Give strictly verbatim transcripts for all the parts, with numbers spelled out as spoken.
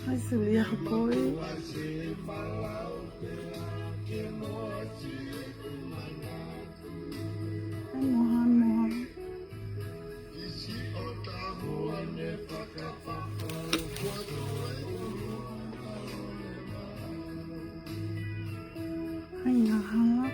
Hai Sulia Hapoi. Hai Mohan, Mohan. Hai Ngahala.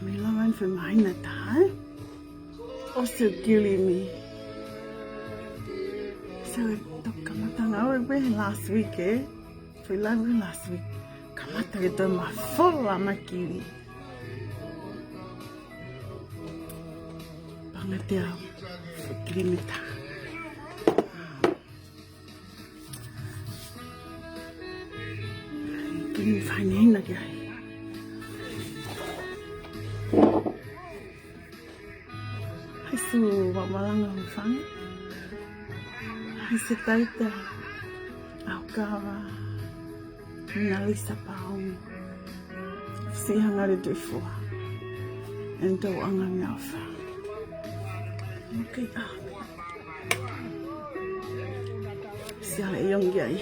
Mei lava ʻeni foʻi māhina ʻe taha, ē? ʻOsi e kilimi. So, toki kamata ngāue pē last week, ē? Foʻi live last week. Kamata ke toe mafola mai e kili. Pangatea, foʻi kilimi ʻe taha. Kilimi fainehina ki ai. Hai Sue Vamalanga Hufanga. Hai Setaita Aukava. Nalisa Paung. Siʻi Hangari Tuʻifua. ʻEni Tauʻanga Meaʻofa. Okay, ah. Siale ʻIongi ai.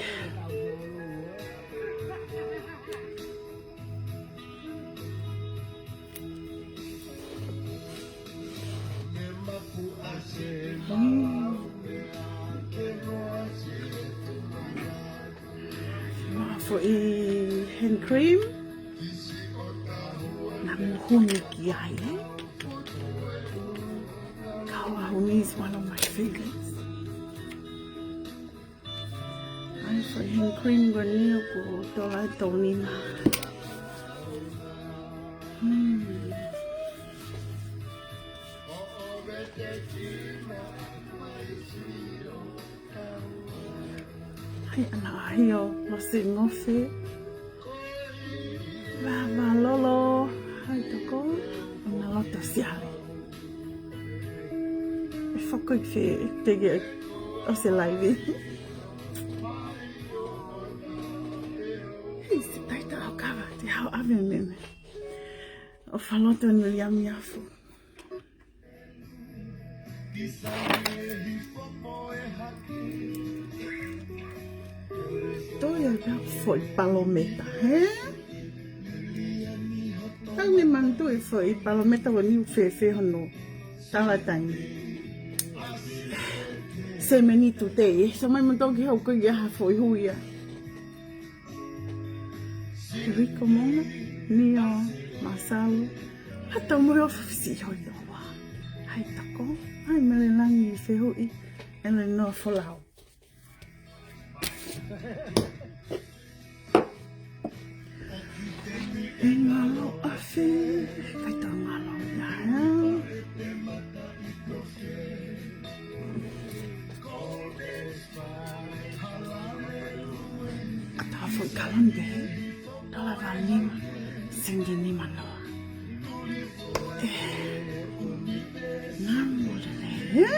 Mm. Foʻi hand cream. Naʻa ku huni ki ai, ē? Kaua huni is one of my favorites. ʻAi, foʻi hand cream ko eni ʻoku tola ʻe tau nima. Hmm. Hai ʻAna ʻAhio, Masi Ngofe. Vava Lolo, hai toko, ʻAna Loto Siale. ʻE fakaʻi fē, ʻe teke ʻo se live. Hei, Setaita Aukava, te hao ave meme. ʻOfa Loto Niliami Afu. Toe ʻai pē foʻi palōmeta, hē? Tau ne manatu e foʻi palōmeta ʻoku nau fēfē hono tala taimi. Semeni tutei, ē? So mai mo toki hau ko ia ha foʻi hui ia. Rico Mona, Nio, Masalu, ha tau mo e ofa fisi hoi ʻoua. Hai toko, hai Mele Langi Fehuʻi, Eleanor Folau. E ngalo afe, kai tau ngalo ia, ē? ʻA e foʻi kalani pē, tola ʻe nima, senti nima noa. Ē, namu lelei, ē?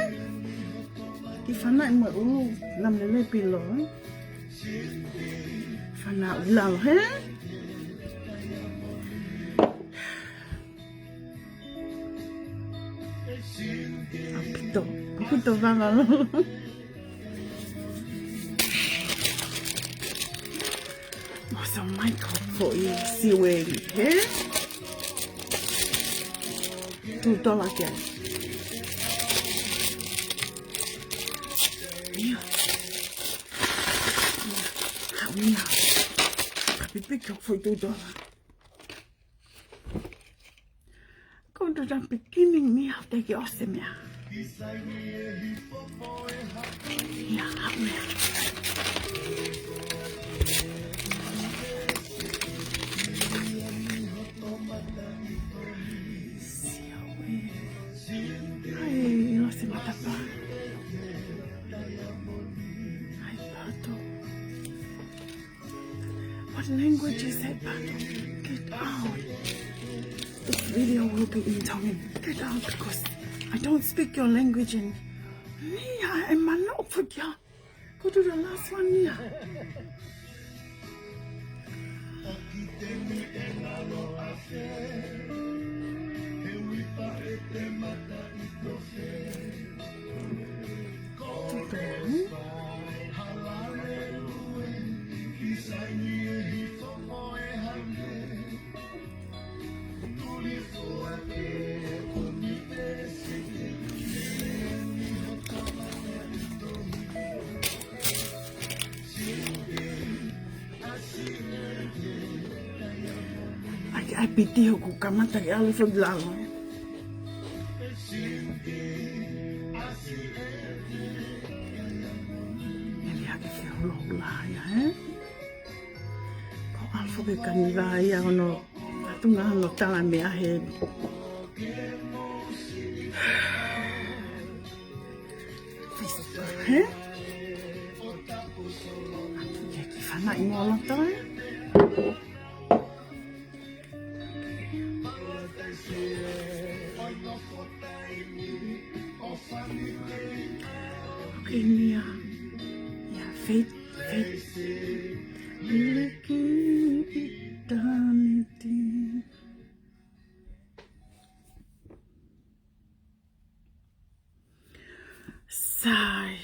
Kiʻi fana mo e ʻulu, namu lelei pilo, ē? Fana ʻi lalo, hē? ʻAupito, ʻaupito vava lolo. Mo so mai ko e foʻi siueli, hē? Tū tola ki ai. Ia. Ia. Haʻu ia. Ka pipiki ʻo foʻi tū tola. Ko e tū tola pē kiʻi ni, ni au te ke ʻosi meʻa. Ia, haʻu ia. Siaue. Hai, ʻosi matapā. Hai, pato. What a language is that, Pato? Get out. This video will be in Tongan. Get out, because I don't speak your language, and me, I am not for you. Go to the last one here. ʻAi, ʻai piti hoku kamata ke ʻalu hifo ki lalo, ē. Ia, ia, ke fehulohula ia, ē. Ko ʻalu hifo ke kani vā ia hono, ʻatu ngā hono tala meʻa he. Hē? Ia, ke fanaʻi mo loto, ē? Okay, Nia. Yeah, faith, faith. Looking eternity. Sai.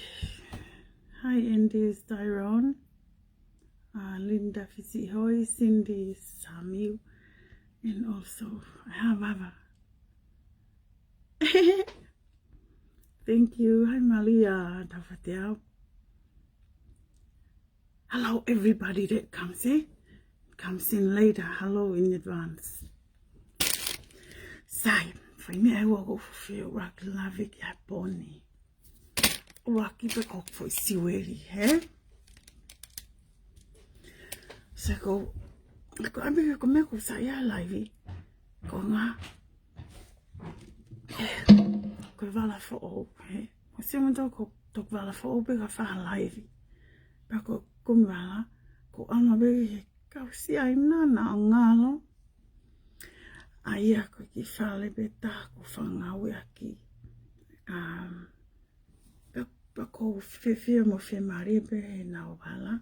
Hi, Andy, Tyrone. Uh, Linda Fisihoi, Cindy Samuel, and also Havava. Thank you. Hi, Malia Tafatiao. Hello, everybody that comes, eh? Comes in later. Hello in advance. Sai, fai meʻa ua ko fio rak lave ki a poni. Ua ki pe ko fo siweri, hē? Sai ko, ko ʻapi ko meʻa ko sa ia laivi. Ko ngā. Ko e vala foʻou, hē? Ko si mata ko tok vala foʻou pe ka fa laivi. Pea ko, ko mi vala, ko ama pe he kau si ai nana o ngalo. ʻA ia ko ki fale pe ta ko fangau ia ki. Um, pe, pe ko fefia mo fe mare pe he nau vala.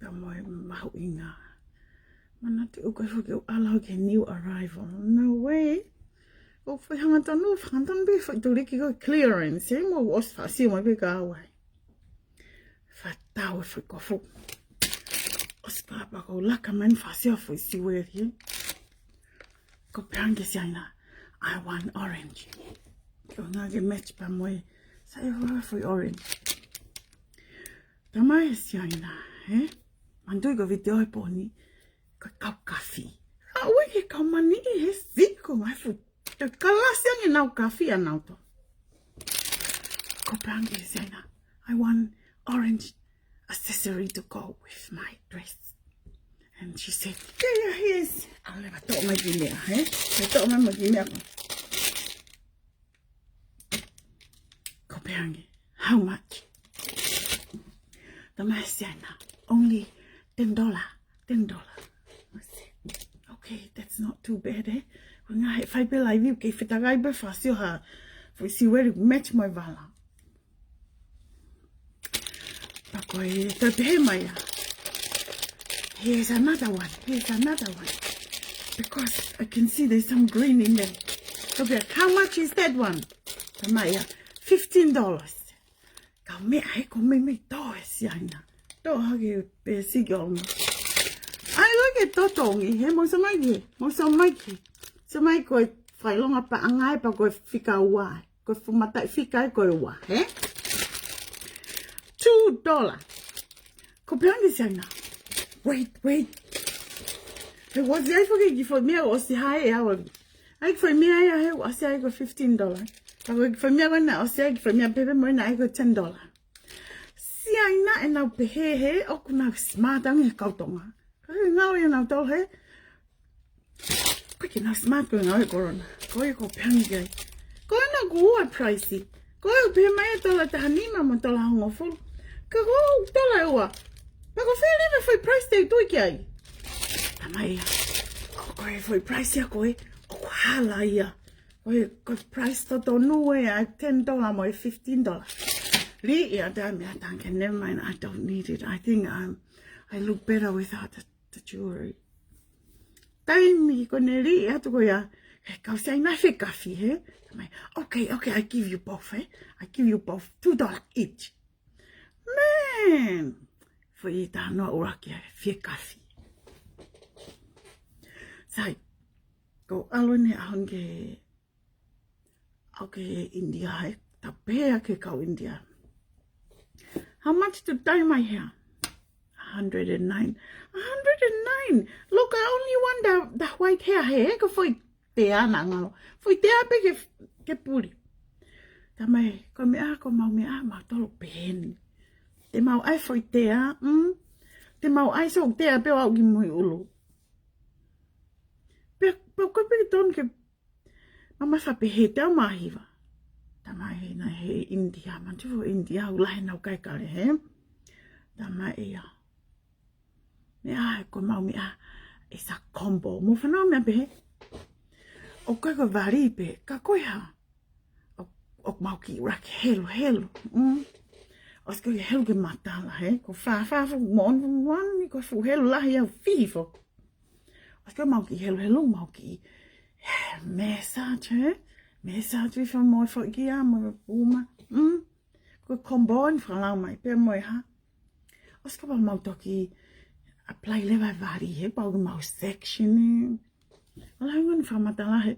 Ka mo e mahuʻinga. Mana te uka fuke u ala ke new arrival. No way. Ko fai hangatonu, hangatonu pe fai tuliki ko clearance, eh? Mo os fasi mo pe ka wai. Fatau e fai kofu. Os ka pa ko laka man fasi o fai siweri. Ko peange siaina, I want orange. Ko ngā ke match pa moe, sa e hoa fai orange. Tamai siaina, eh? Mandui ko video e poni, ko kau kafi. A ue ke kau mani e he siko mai fu. Te kalasi ange nau kafi a nau to. Ko peange siaina, I want orange accessory to go with my dress. And she said, yeah, yeah, yes. I'll never talk my Guinea, eh? I talk my Guinea. Ko peange, how much? Tamai siaina, only ten dollar, ten dollar. I said, okay, that's not too bad, eh? Ko ngā he fai pe laivi, ke fetakai pe fasi o ha, fai siweri match mai vala. Pea ko e, ta te he mai a. Here's another one. Here's another one. Because I can see there's some green in there. So be like, how much is that one? Tamai a, fifteen dollars. Kau meʻa he ko me me to e siaina. To hake pe siki o ma. Ai lo ke to tongi, he mo sa mai ke, mo sa mai ke. Sa mai ko e fai longa pa angai pa ko e fika ua. Ko e fumata e fika e ko e ua, he? Two dollar. Ko peange siaina. Wait, wait. He was ai fo ke ki fo mea o si hai e awa. Ai ki fo mea ai a he o si ai ko fifteen dollar. Ka ko ki fo mea ko na o si ai ki fo mea pepe mo na ai ko ten dollar. Siaina e nau pehe he o kuna smart ange he kau Tonga. Ka he ngau e nau tau he. Ko ki nau smart ko e ngau e corona. Ko e ko peange ai. Ko e na ku ua price. Ko e pe mai e tola taha nima mo tola hongofulu. Ka ko tola e ua. Pea ko fele me fai price te tui ki ai. Mai, ko e foʻi price ia ko ē, ʻoku hala ia. Ko e, ko e price totonu ē, ʻa e ten dollar mo e fifteen dollar. Lī ia, tā meʻa tanke, never mind, I don't need it. I think I'm, I look better without the, the jewelry. Taimi ko ē ne lī atu ko ia, he kau sai na fie kafi, he? Mai, okay, okay, I give you both, eh? I give you both two dollar each. Man! Foʻi tā noa ʻuluaki ʻa e fie kafi. Sai, ko e ʻalu eni ʻaho ni ke, ʻalu ki India, he? Tau pehē ki he kau India. How much to dye my hair? A hundred and nine. A hundred and nine. Look, I only want the, the white hair, he? Ko e foʻi tea naʻa ngalo. Foʻi tea pē ke, ke puli. Tamai, ko e meʻa, ko ʻemau meʻa, mautolu pehē ni. Te mau ʻai foʻi tea, mm? Te mau ʻai sou tea pē ʻo aʻu ki mui ʻulu. Pea, pea ko e pē tonu ke, mamafa pē he tau mahiva. Tamai, he naʻe he India, manatuʻi foʻi India, ʻoku lahi ʻenau kai kale, he? Tamai ia. Meʻa, ko ʻemau meʻa, it's a combo. Mou fanongo meʻa pehē. ʻOku ʻikai ko e vali pē, ka ko e hā? ʻO, ʻoku mau kiʻi ʻuluaki helu, helu. Mm. ʻOsi ko e helu ke matala, he? Ko e fā, fā fuʻu moʻoni, fuʻu moʻoni, ko e fuʻu helu lahi ʻaupito. ʻOsi ko e mau kiʻi helu, helu, mau kiʻi, eh, massage, he? Massage ʻi he foʻi mo e foʻi kia, mo e puma. Mm. Ko e combo eni fakalau mai, pea mo e hā? ʻOsi ko e mau toki apply leva e vali, he? Pau ke mau section ē. ʻAlu hangē ni fakamatala he.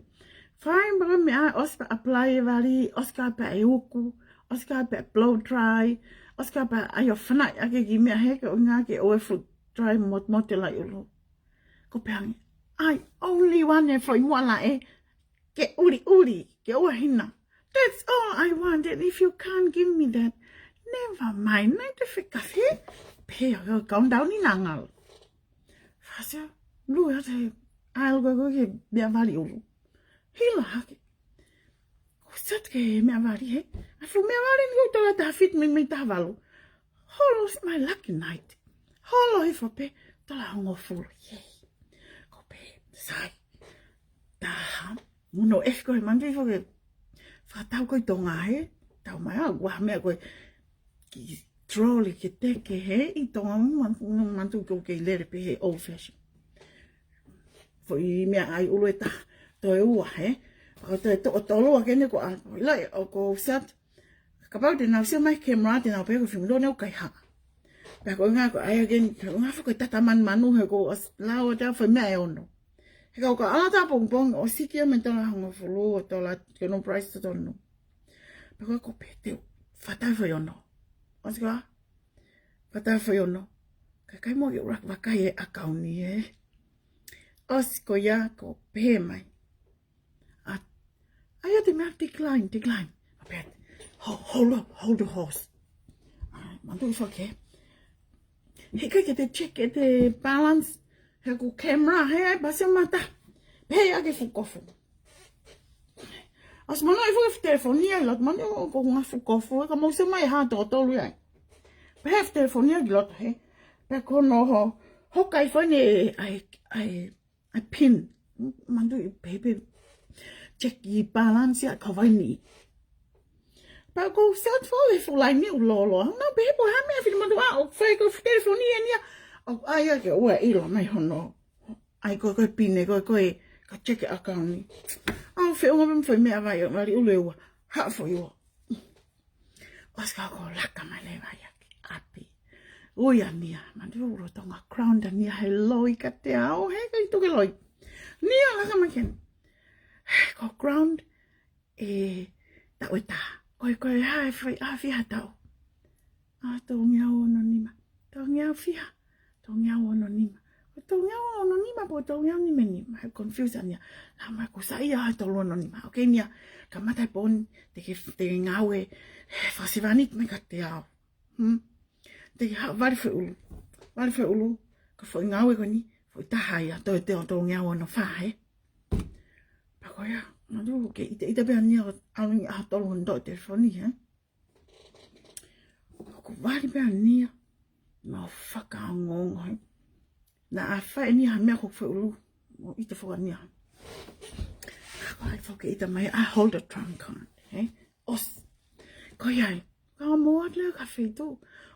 Fai pē ko e meʻa, ʻosi pē apply e vali, ʻosi ko ia pē ʻe uku, ʻosi ko ia pē blow dry, ʻosi ko ia pē ʻai ʻo fanaʻi ʻaki e kiʻi meʻa he, ko e ʻuhinga ke ʻoua ʻe fuʻu dry motumotu e laʻi ʻulu. Ko e pehē ange, I only want e foʻi muʻa laʻe ke ʻuliʻuli, ke ʻoua ʻe hina. That's all I want, and if you can't give me that, never mind, naʻe te fie kafi, pea ko e countdown ʻi naʻa ngalo. Fakaʻamu, lue atu he aisle ko ē ki he meʻa vali ʻulu. Hila hake. Ko e sat ke meʻa vali he. ʻA e fuʻu meʻa vali ni ko e tola taha fitu mei, mei taha valu. Holo, my lucky night. Holo hifo pē, tola hongofulu. Yay. Ko e pehē, sai. Taha. Muno ʻefi ko e mangi fo ke. Fakatau ko e Tonga he. Tau mai ʻa, ʻoua meʻa ko e kiʻi trolley ke teke he ʻi Tonga, man-, manatuʻi ko e kei lele pē he old fashion. Foʻi meʻa ʻai ʻulu ʻe taha, toe ua he. Ko e toe toʻo tolu ʻa ʻene ko ʻa, ʻilo ʻe, ʻoku ou sat. Kapau te nau sio mai camera, te nau pehē ko e fimilo ne u kai ha. Pea ko e ʻuhinga ko e ʻai again, ko e ʻuhinga foki ko e tata manumanu he ko e ʻosi lau ʻa e foʻi meʻa ʻe ono. He kau ka ʻalu atu ʻapongipongi ʻo siki ia mei he tola hongofulu ʻo tola ke no price totonu. Pea ko e ko e pehē te u fakatau foʻi ono. ʻOsi ko ia, fakatau foʻi ono. Ka ʻikai mo ke ʻuluaki vakai e ʻakauni ē. ʻOsi ko ia ko e pehē mai. ʻA, ʻai ʻa e meʻa decline, decline. ʻA pehē, ho-, hold up, hold the horse. ʻA, manatuʻi foki he. He ʻikai ke te check ʻete balance, he ko e camera, he ʻai pasi mata. Pehē ʻa e fuʻu kofu. ʻOsi manatuʻi foki e fuʻu telefoni ʻi loto, manatuʻi ko e ngaahi fuʻu kofu, ka mou sio mai ha toko tolu ai. Pehē fuʻu telefoni ʻi loto he. Pea ko hono ho-, hoka ʻi foni ʻa e, ʻa e, ʻa e pin. Manatuʻi pehē pē. Check e balance ia ka vaini. Pea ko e sat foʻi fuʻu laini ʻulolo. Nau pehē pē ha meʻa fili manatuʻi ʻa, ʻoku fai ko e fuʻu telefoni ʻeni ia. ʻOku ʻai ia ke ʻoua ʻe ʻilo mai hono. ʻAi ko e, ko e pine, ko e, ko e, ka check e ʻakauni. ʻAu feʻunga pē mo e foʻi meʻa vai, vali ʻulu ʻe ua. Haʻu foʻi ua. ʻOsi ka ko e laka mai leva ia ki ʻapi. Ui ʻa Nia, manatuʻi ʻoku lolotonga ground ʻa Nia he loi kiate au, he ʻikai tuku e loi. Nia laka mai ki heni. Ko e ground, ʻe, taʻu ʻe taha. Ko e, ko e hā e fai, ʻa e fiha taʻu. ʻA, tolungeau ono nima. Tolungeau fiha. Tolungeau ono nima. Ko e tolungeau ono nima, pe ko e tolungeau nima nima. He confuse ʻa Nia. Naʻa mai ko e saiʻia ʻa e tolu ono nima. Okay, Nia. Kamata e pō ni, te ke, te ke ngāue, he, fakasevāniti mai kiate au. Hmm? Te ke haʻu vali foʻi ʻulu. Vali foʻi ʻulu. Ko e foʻi ngāue ko eni. Foʻi taha ia, toe te o tolungeau ono fā, he. Pea ko ia, manatuʻi ke ʻita, ʻita pē ʻa Nia, ʻalu ʻo ʻai ʻa e tolu hono telefoni, he. ʻOku vali pē ʻa Nia. Mau fakaongoongo, he. Naʻa faʻa ʻi ai ha meʻa ko ē ʻoku fai ʻulu. ʻO ʻita foki ʻa e nia. Ka ko ai foki ʻita mai, I hold the trump card, hē? ʻOsi. Ko ia ai. Ka mou ʻalu atu ki ha feituʻu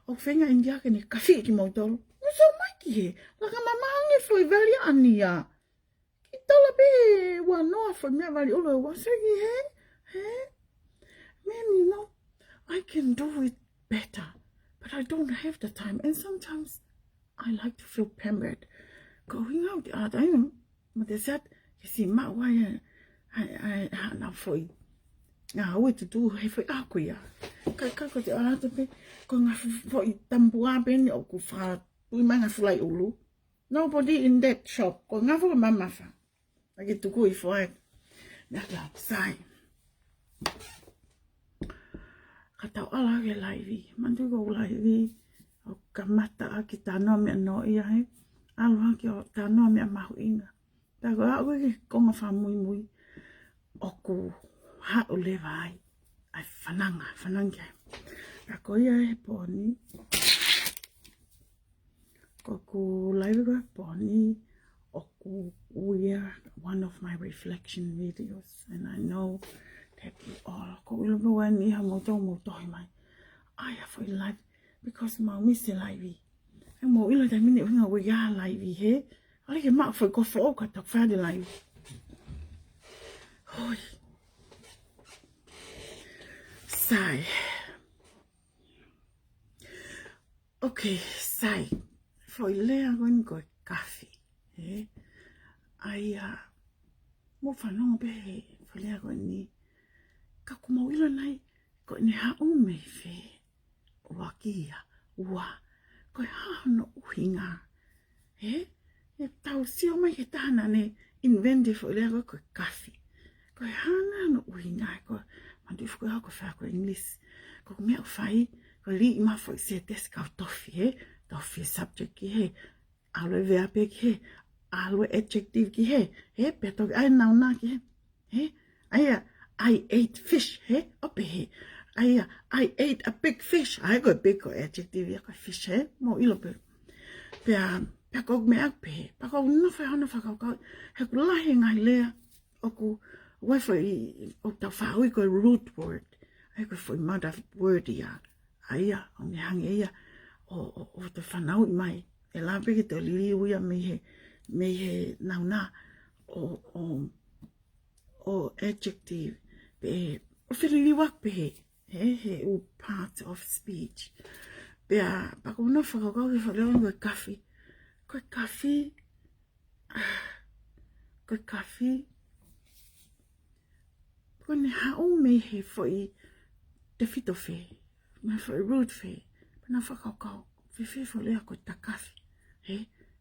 ʻoku feinga ʻInitia ke ne kafiʻi kimoutolu. Mou sio mai ki hē. Laka mamaʻo ange foʻi vali ʻa nia. Ki tala pē ua noa foʻi meʻa vali ʻulu ʻe ua seki hē. Hē? Man, you know, I can do it better, but I don't have the time. And sometimes I like to feel pampered. Ko e ʻuhinga ʻoku te ʻalu atu ai mo te sat, ke siʻi maʻu ai ʻa e, ʻa e, ʻa e, ʻa e, ʻa e foʻi. Ngā ue tutu he foʻi ako ia. Ka, ka ko te ʻalu atu pē, ko e ngaahi fo-, foʻi tamapua pē eni ʻoku fakatui mai ngaahi fulai ʻulu. Nobody in that shop. Ko e ngaahi foʻi mamafa. ʻAi ke tuku ʻi fo ai. Meʻa ka sai. Ka tau ʻalu ki he laivi. Manatuʻi ko e laivi. ʻO kamata ʻaki e talanoa meʻa noa ia hē. ʻAlu hake ʻo talanoa meʻa mahuʻinga. Tā ko ē ʻoku ʻi ai e konga fakamuimui. ʻOku haʻu leva ai. ʻAi fananga, fananga ki ai. Tā ko ia he pō ni. Ko ʻeku laivi ko ē he pō ni, ʻoku ui ia one of my reflection videos, and I know that you all, ʻoku ou ʻilo pē ʻoku ʻi ai ha meʻa ʻoku mou tohi mai. ʻAi ha foʻi laivi, because mau misi laivi. ʻE mou ʻilo taimi ni ʻuhinga ʻoku ʻi ai ha laivi hē. ʻAlu ke maʻu foʻi kofu ʻo ka tau fai laivi. Hoi. Sai. Ok, sai. Foʻi lea ko eni ko e kafi. Ē? ʻAi ā, mou fanongo pē he foʻi lea ko eni. Ka ʻoku mou ʻilo nai, ko ʻene haʻu mei fē? ʻUluaki ia, ua. Ko e hā hono ʻuhinga? Ē? ʻE tau sio mai ki he taha naʻa ne invent e foʻi lea ko ē ko e kafi. Ko e hā nai hono ʻuhinga ko ē, manatuʻi foki au ko e fai ko e English. Ko e meʻa ʻoku fai, ko e liʻi mai foʻi sētesi kau tofi, ē? Tofi e subject ki hē. ʻAlu e verb ki hē. ʻAlu e adjective ki hē. Ē? Pea toki ʻai e noun ki hē. Ē? ʻAi ā, I ate fish, hē? ʻO pehē. ʻAi ā, I ate a big fish. ʻAi ko e big ko e adjective ia ko e fish, hē? Mou ʻilo pē. Pea, pea ko e meʻa pē. Pea ʻoku ou nofo he hono fakakaukau. He ʻoku lahi e ngaahi lea. ʻOku, ʻoku ʻi ai foʻi, ʻoku tau faʻa ui ko e root word. ʻAi ko e foʻi mother word ia. ʻAi ā, ʻoku ne hanga ia. ʻO, ʻo, ʻo te fanauʻi mai. ʻE lava pē ke te liliu ia mei he, mei he noun. ʻO, ʻo, ʻo adjective, pea ʻoku feliliuaki pē he, he, he ʻū part of speech. Pea, pea ʻoku ou nofo fakakaukau ki he foʻi lea ko e kafi. Ko e kafi, ah, ko e kafi. Ko ʻene haʻu mei he foʻi tefito fē, mei he foʻi root fē, pea nau fakakaukau, fēfē foʻi lea ko e takafi, hē?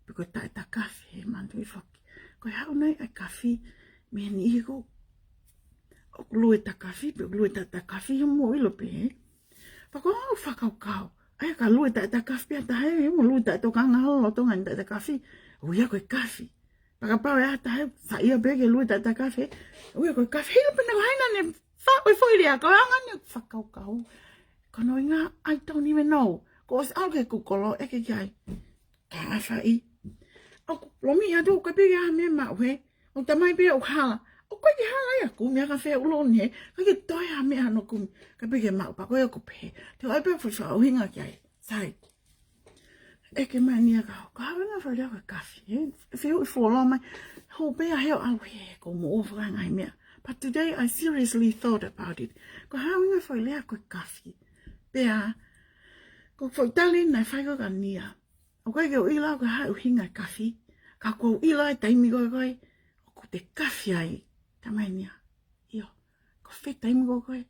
Pe ko e taʻetakafi, hē, manatuʻi foki. Ko e haʻu nai ʻa e kafi, mei he niʻihi ko, ʻoku lue takafi, pe ʻoku lue taʻetakafi, he mou ʻilo pē, hē? Pea ko ʻeku fakakaukau, ʻai ka lue taʻetakafi pē ʻa e taha, hē, mo lue taʻetokanga, lolotonga ʻene taʻetakafi, ʻoku ui ia ko e kafi. Pea kapau ʻe ʻi ai ha taha, saiʻia pē ke lue taʻetakafi, ʻoku ui ia ko e kafi, he pena ko hai naʻa ne faʻu e foʻi lea, ko e anga ʻene fakakaukau. Ko hono ʻuhinga, I don't even know. Kuo ʻosi ʻalu ki he kūkolo, ʻeke ki ai. Ka ʻa faʻi. ʻOku lomi atu, ʻoku ʻikai pē ke ʻi ai ha meʻa maʻu hē. ʻOku talamai pē ʻoku hala. ʻOku ʻikai ke hala ia, kumi ā ka fē ʻulu ni hē. ʻIkai ke toe ha meʻa hono kumi. ʻIkai pē ke maʻu pea ko ia ʻoku pehē. Te u ʻai pē foʻi fakaʻuhinga ki ai. Sai. ʻEke mai ʻe nia ka, ka ʻi ai ha foʻi lea ko e kafi, hē? Fehuʻi fuoloa mai. Hou pē ia he ʻoku ʻalu hē, ʻoku ou moʻua fakaʻangaʻi meʻa. But today I seriously thought about it. Ko e hā hono ʻuhinga e foʻi lea ko e kafi? Pea, ko e foʻi tali naʻe fai ko ē kia nia. ʻOku ʻikai ke u ʻilo ko e hā e ʻuhinga e kafi. Ka ʻoku ou ʻilo ʻa e taimi ko ē ko ē ʻoku te kafi ai. Talamai ʻe nia. ʻIo, ko fē taimi ko ē ko ē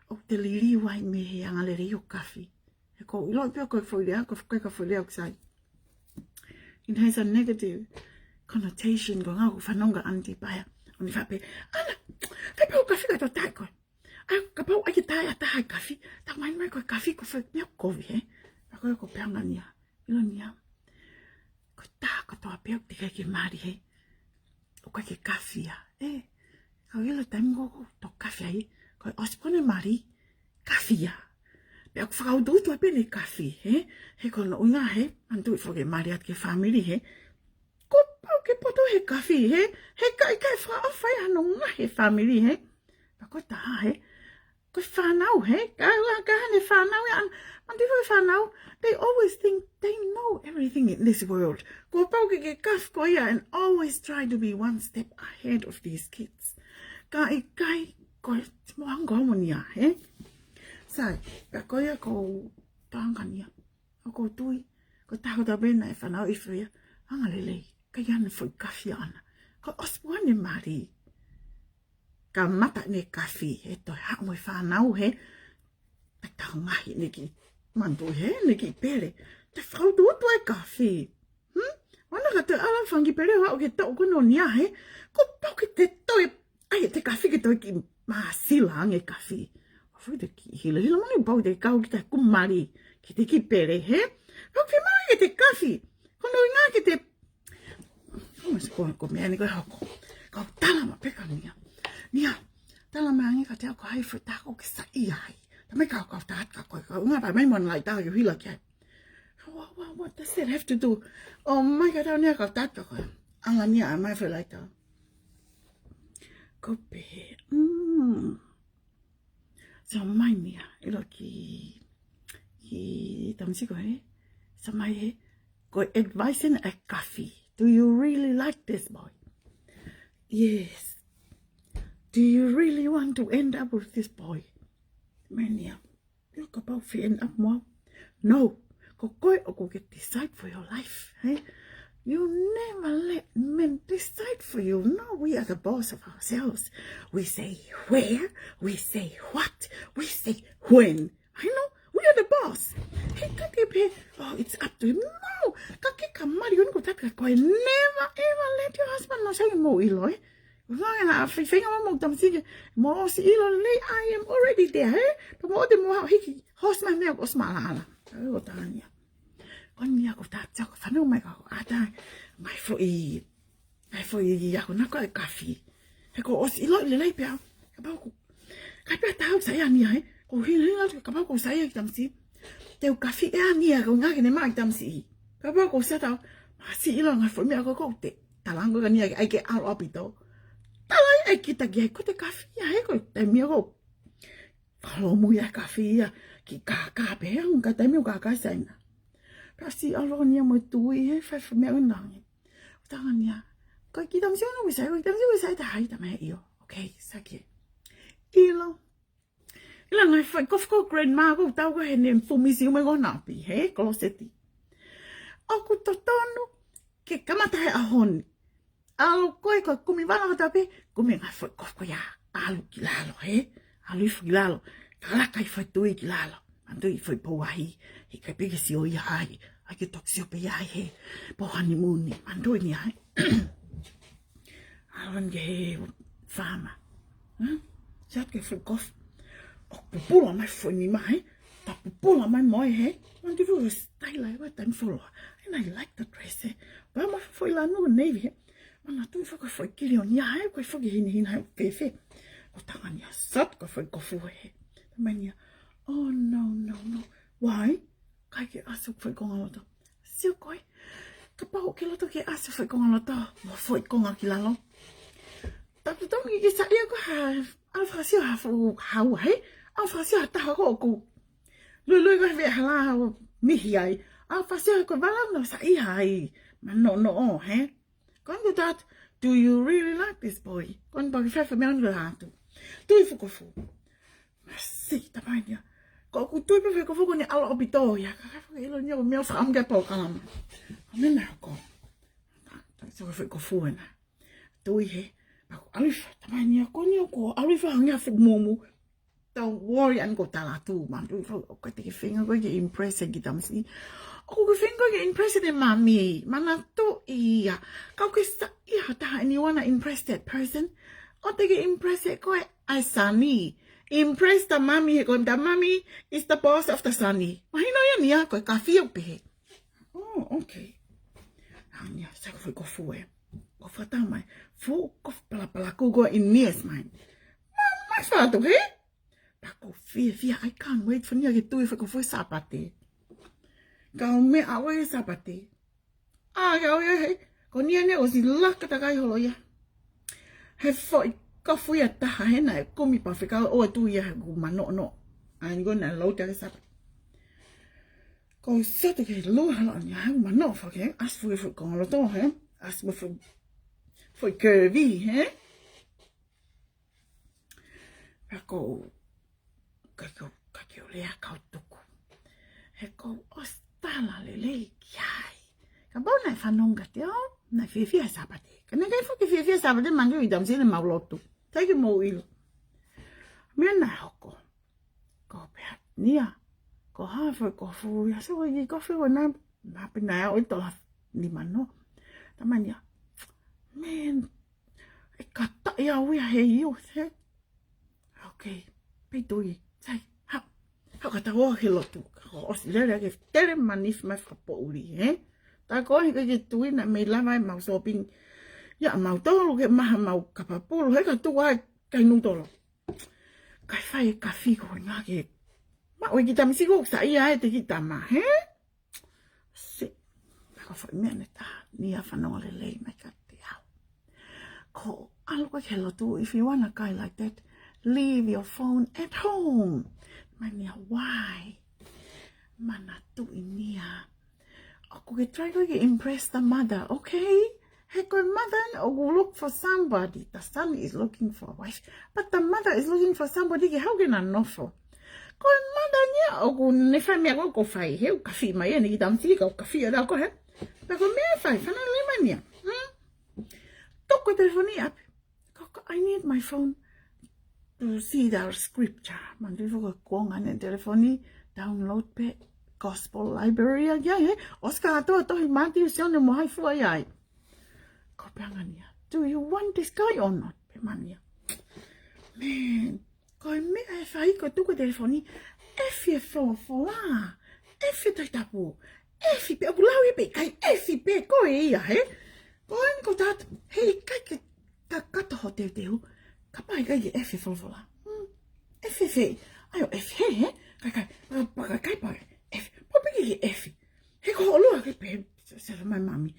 ʻoku te liliu ai mei he angalelei ʻo kafi? He ʻoku ou ʻilo pē ko e foʻi lea, ko e foʻi, ko e foʻi lea ʻoku sai. It has a negative connotation, ko e ʻuhinga ʻoku ou fanongo kia Aunty Paea. ʻOku ne faʻa pehē, ʻAna, fēfē hoʻo kafi ka toe taʻe koe? ʻAi, kapau ʻai ke taʻe ʻe ha taha e kafi, talamai mai ko e kafi ko e foʻi meʻa kovi, hē? Pea ko ē ʻoku ou pehē ange kia nia. ʻIlo nia. Ko e taha kotoa pē ʻoku teʻeki ke mali hē. ʻOku ʻikai ke kafi ia. Ē, ka u ʻilo taimi ko ē ʻoku tau kafi ai. Ko e ʻosi pē hono mali, kafi ia. Pea ʻoku fakautuutu ai pē ʻene kafi, hē? He ko hono ʻuhinga hē, manatuʻi foki e mali atu ki he fāmili hē. He kafi, he, he ka, ʻikai fakaʻofa ia hono ngaohi e fāmili, he. Pea ko e taha, he. Ko e fānau, he. Ka, ka, ka, he fānau ia, ʻa e, manatuʻi e fānau, they always think they know everything in this world. Kuo pau ke ke kafi koe ia and always try to be one step ahead of these kids. Ka ʻikai, ko e, mo ango mo nia, he. Sai, pea ko ia ko Tangania. ʻOku ou tui, ko e taha ʻo e taha pē naʻe fanauʻi hifo ia, anga lelei, ʻikai ha foʻi kafi ʻaʻana. Ko e ʻosi pē ʻene mali. Kamata ʻene kafi, he toe haʻu mo e fānau he, ʻikai toe ngaohi ʻene kiʻi manatuʻi he, ʻene kiʻi pele. Toe fakautuutu e kafi. Hmm? ʻOua naʻa toe ʻalu ha fanga kiʻi pele ʻo aʻu ki he taʻu ko eni ʻo nia he, kuo pau ke te toe ʻai ʻete kafi ke toe kiʻi māsila ange e kafi. ʻOku fuʻu toe kiʻi hilahila moʻoni pau te kau ki he taʻu ko ē mali, ki heʻete kiʻi pele, he? Pau ke mali ke te kafi. Ko hono ʻuhinga ke te, ko e, ko e, ko e meʻa ni ko ē hoko. Kau tala mai pē kia nia. Nia, tala mai ange kiate au ko hai e foʻi taha ʻoku ke saiʻia ai. Talamai kau, kau tala atu kia koe, ko e ʻuhinga pē mai mo e laitā ke u hila ki ai. What, what, what does that have to do? ʻOmai kiate au nia, kau tala atu kia koe. Anga nia, ʻomai e foʻi laitā. Ko e pehē, mm. So ʻomai nia, ʻilo ki, ki Tamasiʻi ko ē. So ʻomai he, ko e advice ʻeni ʻa e kafi. Do you really like this boy? Yes. Do you really want to end up with this boy? Mai nia. ʻIo, kapau ʻoku ke end up mo au? No. Ko koe ʻoku ke decide for your life, eh? You never let men decide for you. No, we are the boss of ourselves. We say where, we say what, we say when. I know, we are the boss. He ʻikai ke pehē, oh, it's up to him. No, ka ke ka mali ʻo ni ko tata ko e never ever let your husband know, sai mo ʻilo, eh? Vanga na fai fenga mo tamasiʻi, mo ʻosi ʻilo lelei, I am already there, eh? Pea mo te mo hiki, host mai mea ʻosi maʻalaʻala. Ai, ʻo Tangania. Ko nia ko tata, ko fanau mai ka, ʻata, mai foʻi, mai foʻi ia ko na ko e kafi. He ko ʻosi ʻilo lelei pea, kapau ko, kai pea tau sai ʻa nia, eh? Ko hina hina kapau ko sai ʻa ki tamasiʻi. Te u kafi ʻe ʻa nia ko ngā ke ne mai tamasiʻi. Kapau ko sai tau, masiʻi ʻilo ngā foʻi meʻa ko ko te. Talango ka nia ke ʻai ke ʻalu ʻaupito. Tala ai ʻai kita ki ai ko te kafi ia he ko e taimi ko. Falo mo ia kafi ia ki kākā pē he anga ka taimi ʻo kākā saina. Pea si ʻalu nia mo e tui he fai fai meʻa unangi. ʻO Tangania. Ko ki tamasiʻi ʻo na ʻoku sai, ko ki tamasiʻi ʻoku sai ta hai ta mai ʻio. Okay, sake. ʻIlo. ʻIlo ngaahi foʻi kofu ko grandma ko tau ko he ne fumisi ume ko napi, he, koloseti. ʻOku totonu ke kamata he ʻaho ni. ʻAlu ko e ko kumi vala ko tapi, kumi ngaahi foʻi kofu ko ia, ʻalu ki lalo, he, ʻalu hifo ki lalo, kalaka hifo e tui ki lalo, manatuʻi foʻi pou ahi, he kai pē ke sio ia ai, ʻai ke toki sio pē ia ai he, pou hanimuni, manatuʻi ni ai. ʻAlu ki he faama. Hmm? Sai atu e foʻi kofu. ʻO pupula mai foʻi nima he. Ta pupula mai mo e he. Manatuʻi foʻi style ai wa taimi foloa. And I like the dress he. Pea mo e foʻi lanu navy he. Manatuʻi foʻi ko e foʻi kili ʻo nia he. Ko e foʻi hina hina he fefe. ʻO Tangania sai atu ko e foʻi kofu he. Mai nia. Oh, no, no, no. Why? ʻIkai ke ʻasi e foʻi konga loto. Sio koe. Kapau ʻoku ke loto ke ʻasi e foʻi konga loto, mo e foʻi konga ki lalo. Tapu tau ni ke saiʻia ko ha, ʻalu fakasio ha fuʻu hau he, ʻalu fakasio ha taha ko ʻoku. Luilui ko he veʻe hala ʻo mihi ai. ʻAlu fakasio ko e vala no saiʻia ai. Manoʻonoʻo, he. Ko eni ko tata, do you really like this boy? Ko eni paki fefe meʻa ni ko tatu. Tui foʻi kofu. Masiʻi, talamai nia. Ko ʻeku tui pē foʻi kofu ko eni ʻalu ʻaupito ia. Ka ka foʻi ʻilo nia ko e meʻa fakaʻamu ke pau kalama. Ko e meʻa ko. Sai ko e foʻi kofu ena. Tui he. Pea ko ʻalu hifo, talamai nia ko eni ko ʻalu hifo hangē ha fuʻu mumu. Don't worry, ʻa eni ko e tala atu, manatuʻi foʻi, ʻoku ke feinga koe ke impress ki tamasiʻi. ʻOku ke feinga koe ke impress e mami, manatuʻi ia. Ka ʻoku ke saiʻia ha taha and you wanna impress that person. ʻOku te ke impress e koe ʻa e sani. Impress the mommy, he ko the mommy is the boss of the sani. Mahino ia nia, ko e kafi ʻoku pehē. Oh, okay. ʻA nia, sai ko e foʻi kofu e. Ko fata mai. Fuʻu kofu palapala ko ko in years mai. Mai fatu, he? Pea ko fiefia, I can't wait for nia ke tui foʻi kofu e Sāpate. Kau meʻa ʻo e Sāpate. ʻA, kau ia he, Ko eni ʻoku ʻosi laka takai holo ia. He foʻi kofu ia ʻe taha hena ʻe kumi pea fekau ʻo atu ia he kuo manoʻonoʻo. ʻA ia ko ena ʻoku lou te ake sapa. Ko sete ke lua hala ni he kuo manoʻonoʻo fake, ʻasi foʻi foʻi konga loto he, ʻasi foʻi foʻi curvy he. Pea ko, ka ko, ka ke o lea kau tuku. He ko ʻosi tala lelei ki ai. Kapau naʻe fanongo kiate au, naʻe fiefia he Sāpate. Ka naʻe ʻikai foki fiefia he Sāpate, mangi ʻi Tamsile mau lotu. Taiki mou ʻilo. Meʻa naʻe hoko. Ko pea nia. Ko ha foʻi kofu ia, so ko e kiʻi kofu ko ena, naʻe pē naʻe ʻi ai ʻo e tola nima noa. Talamai nia. Man, ʻe kata ia au ia he iu, he. Okay, pea tui. Sai, ha, ha ka tau ō he lotu. Ko ʻosi lele ke tele manifi mai fakapoʻuli, he? Tā ko e hiki ke tui naʻe mei lava ʻemau shopping. Ia mau tolu ke maha mau kapapulu, he ka tuku ai kai nutolo. Kai fai e kafi ko e ngā ke. Ma ui ki tamisi ko sa ia e te ki tama, he? Se, ka fai meʻa ne ta, nia fanongo lelei mai kiate au. Ko ʻalu ko e ke lotu, if you want a guy like that, leave your phone at home. Mai nia, why? Manatuʻi nia. ʻOku ke try ko e ke impress the mother, okay? He ko e mother ʻoku look for somebody. The son is looking for a wife. But the mother is looking for somebody ke haʻu ke na nofo. Ko e mother nia ʻoku ne fai meʻa ko ʻoku fai. He ʻoku kafi mai eni ki tamisi ka ʻoku kafi ʻo lau ko he. Pea ko e meʻa fai, fanongo lelei mai nia. Hmm? Toʻo ko e telefoni ʻapi. Ko, ko, I need my phone to see the scripture. Manatuʻi foki ko e kuonga ʻene telefoni, download pē Gospel Library ʻa ia, he? ʻOsi kātoa tohi Mātiu, Sione mo Haifua ia ai. Ko pea ngā nia. Do you want this guy or not? Pea mania. Man, ko e meʻa ʻe fai ko e tuku e telefoni, ʻefi e folofola, ʻefi e Tohi Tapu, ʻefi pē ʻoku lau ia pē, kai ʻefi pē ko e ia, he? Ko eni ko tātou, he ʻikai ke kakato ho teuteu, kapau ʻikai ke ʻefi e folofola. Hmm. ʻEfi, ʻefi, ʻai ʻo ʻefi, he, he? Kai, kai, pa, pa, kai, kai, pa, ʻefi, pa, piki ke ʻefi. He ko hoʻo lua ke pē, se, se, mai mami.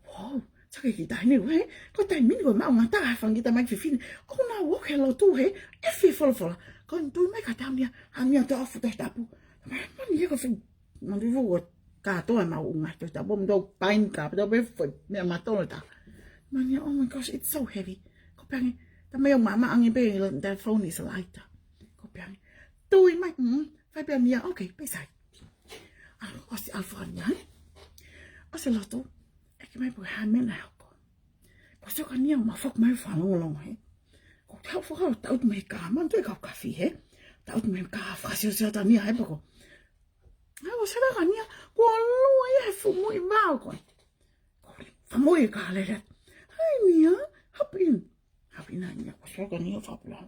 Wow, sa ke ki tahi ni, he? Ko e taimi ni ko e maʻu ngata ha fanga kiʻi tamai fefine. ʻOku nau ō ki he lotu, he? ʻEfi e folofola. Ko eni tui mai kiate au nia, ha nia toʻo fuʻu Tohi Tapu. Mai, mai, he ko e fai, manatuʻi foki ko e kātoa ʻemau ngaahi Tohi Tapu, mo tau paini ka, tau pē foʻi meʻa matolo ta. Mai nia, oh my gosh, it's so heavy. Ko pea nge, tamai au mama ange pē, the phone is lighter. Ko pea nge. Tui mai, mm, fai pea nia, okay, pea sai. ʻAlu, ʻosi ʻalu fua nia, he? ʻOsi lotu, ʻeke mai pe ko e hā e meʻa naʻe hoko. Ko e sio ka nia ma foki mai fanongo longo, he? Ko e tau foki ʻo tau mai ka, manatuʻi kau kafi, he? Tau mai ka fakasiosio ta nia, he, pea ko. Ai, ko sio ka nia, ko lua ia he fuʻu muimui vao ko ē. Ko e fuʻu muimui ka lele. Hi, Nia, hop in. Hop in, hi, Nia, ko sio ka nia fakapula.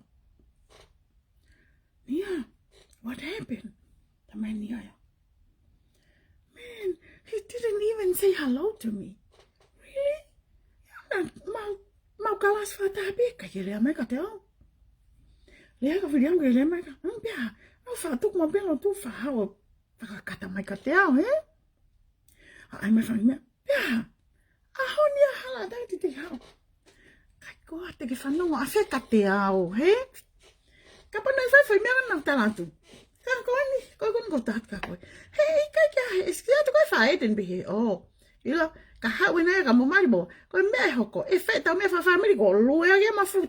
Nia, what happened? Talamai ʻe Nia ia. Man, he didn't even say hello to me. Really? Ia, mau, mau kalasi fakataha pē, ʻikai ke lea mai kiate au. Lea ka fili ange ke lea mai ka. Hmm, pea, au fakatuku mau pē lotu fakahau, fakakata mai kiate au, he? ʻA, ʻai mai fanga meʻa. Pea, ʻaho ni ʻa hala ʻa tautolu te hao. Kai ko ā te ke fanongo ʻa fē kiate au, he? Kapau naʻe fai fai meʻa naʻa tala atu. Ka ko eni, ko eni ko tātou ka ko ē. He ʻikai ke ʻi ai ha ʻeski atu ko e fai ʻe ten pē he, ʻo. ʻIlo, ka haʻu ena ia ka mo mali mo. Ko e meʻa ʻe hoko, ʻe fai tau meʻa fakafāmili ko lue ake ma fu.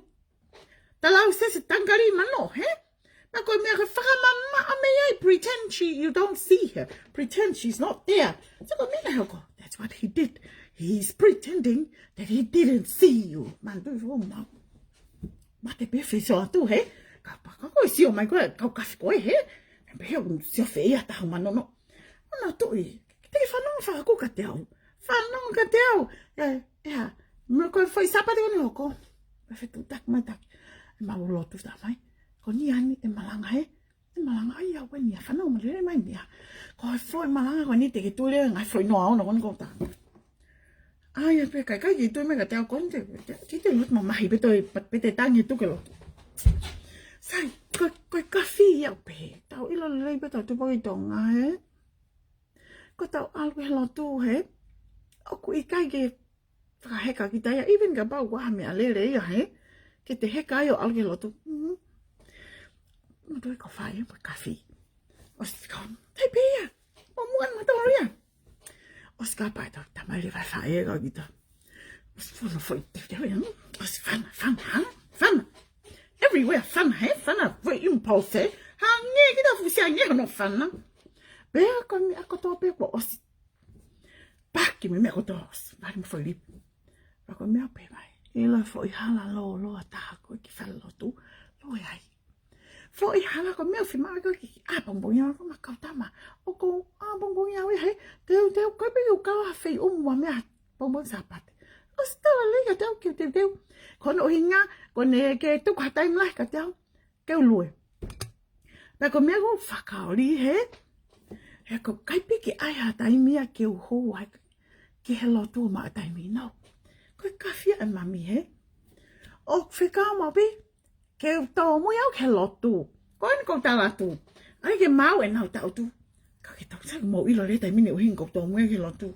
Tala au sese tangari mano, he? Pea ko e meʻa ko e fakamamaʻo mei ai, pretend she, you don't see her. Pretend she's not there. So ko e meʻa ʻe hoko. That's what he did. He's pretending that he didn't see you. Manatuʻi foki mau. Mate pē fai sio atu, he? Kapau ko e sio mai ko e kau kafi ko ē, he? Pea he ʻoku sio fē ia tahu manono. Manatuʻi, te ke fanongo fakakuka kiate au. Fanongo kiate au. ʻE, ʻe hā. Mo ko e foʻi Sāpate ko eni hoko. Pea fetuʻutaki mai taki. ʻE mau lotu ta mai. Ko Nia ni ʻe malanga, he? ʻE malanga ai au eni ʻa fanongo lelei mai Nia. Ko e foʻi malanga ko eni te ke tui lelei ngaahi foʻi noa ono ko eni ko ta. ʻAi, ʻa pē kai kai ke tui mai kiate au ko eni te, te, te, te lotu mamahi pē toe, pē te tangi tu ke lotu. Sai, ko, ko e kafi ia pē. Tau ʻilo lelei pē tau tupu ki Tonga, he? Ko tau ʻalu he lotu, he? ʻOku ʻikai ke fakaheka kita ia, even kapau ʻoku ʻi ai ha meʻalele ia, hē? Ke te heka ai ʻo ʻalu ki he lotu. Mm. Mo toe ko fai, mo kafi. ʻOsi kau, tai pē ia. Mo muan ma tau ia. ʻOsi ka pae tau, tamai le vai fai e kau kita. ʻOsi fana foʻi teuteu ia. ʻOsi fana, fana, ha? Fana. Everywhere fana, hē? Fana foʻi impulse, hē? Hangē kita fusi hangē hono fana. Pea ko e meʻa kotoa pē kuo ʻosi. Paki mo e meʻa kotoa ʻosi. Vale mo foʻi lipi. Pea ko e meʻa pē mai. ʻIlo e foʻi hala lōloa taha ko ē ki fale lotu. Lue ai. Foʻi hala ko e meʻa ʻoku fiemaʻu ko ē ki ʻapongipongi ia ko ma kau tama. ʻOku ou ʻapongipongi au ia hē. Teuteu ko ē pē ke u kau ha feiʻumu mo ha meʻa ʻapongipongi Sāpate. ʻOsi tala lelei kiate au ke u teuteu. Ko hono ʻuhinga, ko ʻene ke tuku ha taimi lahi kiate au ke u lue. Pea ko e meʻa ʻoku ou fakaoli hē, he ʻoku ʻikai pē ke ʻi ai ha taimi ia ke u hū ai ki he lotu maʻu taimi nō. Ko e kafi ia ʻa e mami hē. ʻOku fekau maʻu pē ke u tōmui au ki he lotu. Ko eni ʻoku ou tala atu. ʻAi ke maʻu ʻenau tangutu. Ka ke tau sai mo ʻilo le taimi ni ʻuhinga ʻoku ou tōmui au ki he lotu.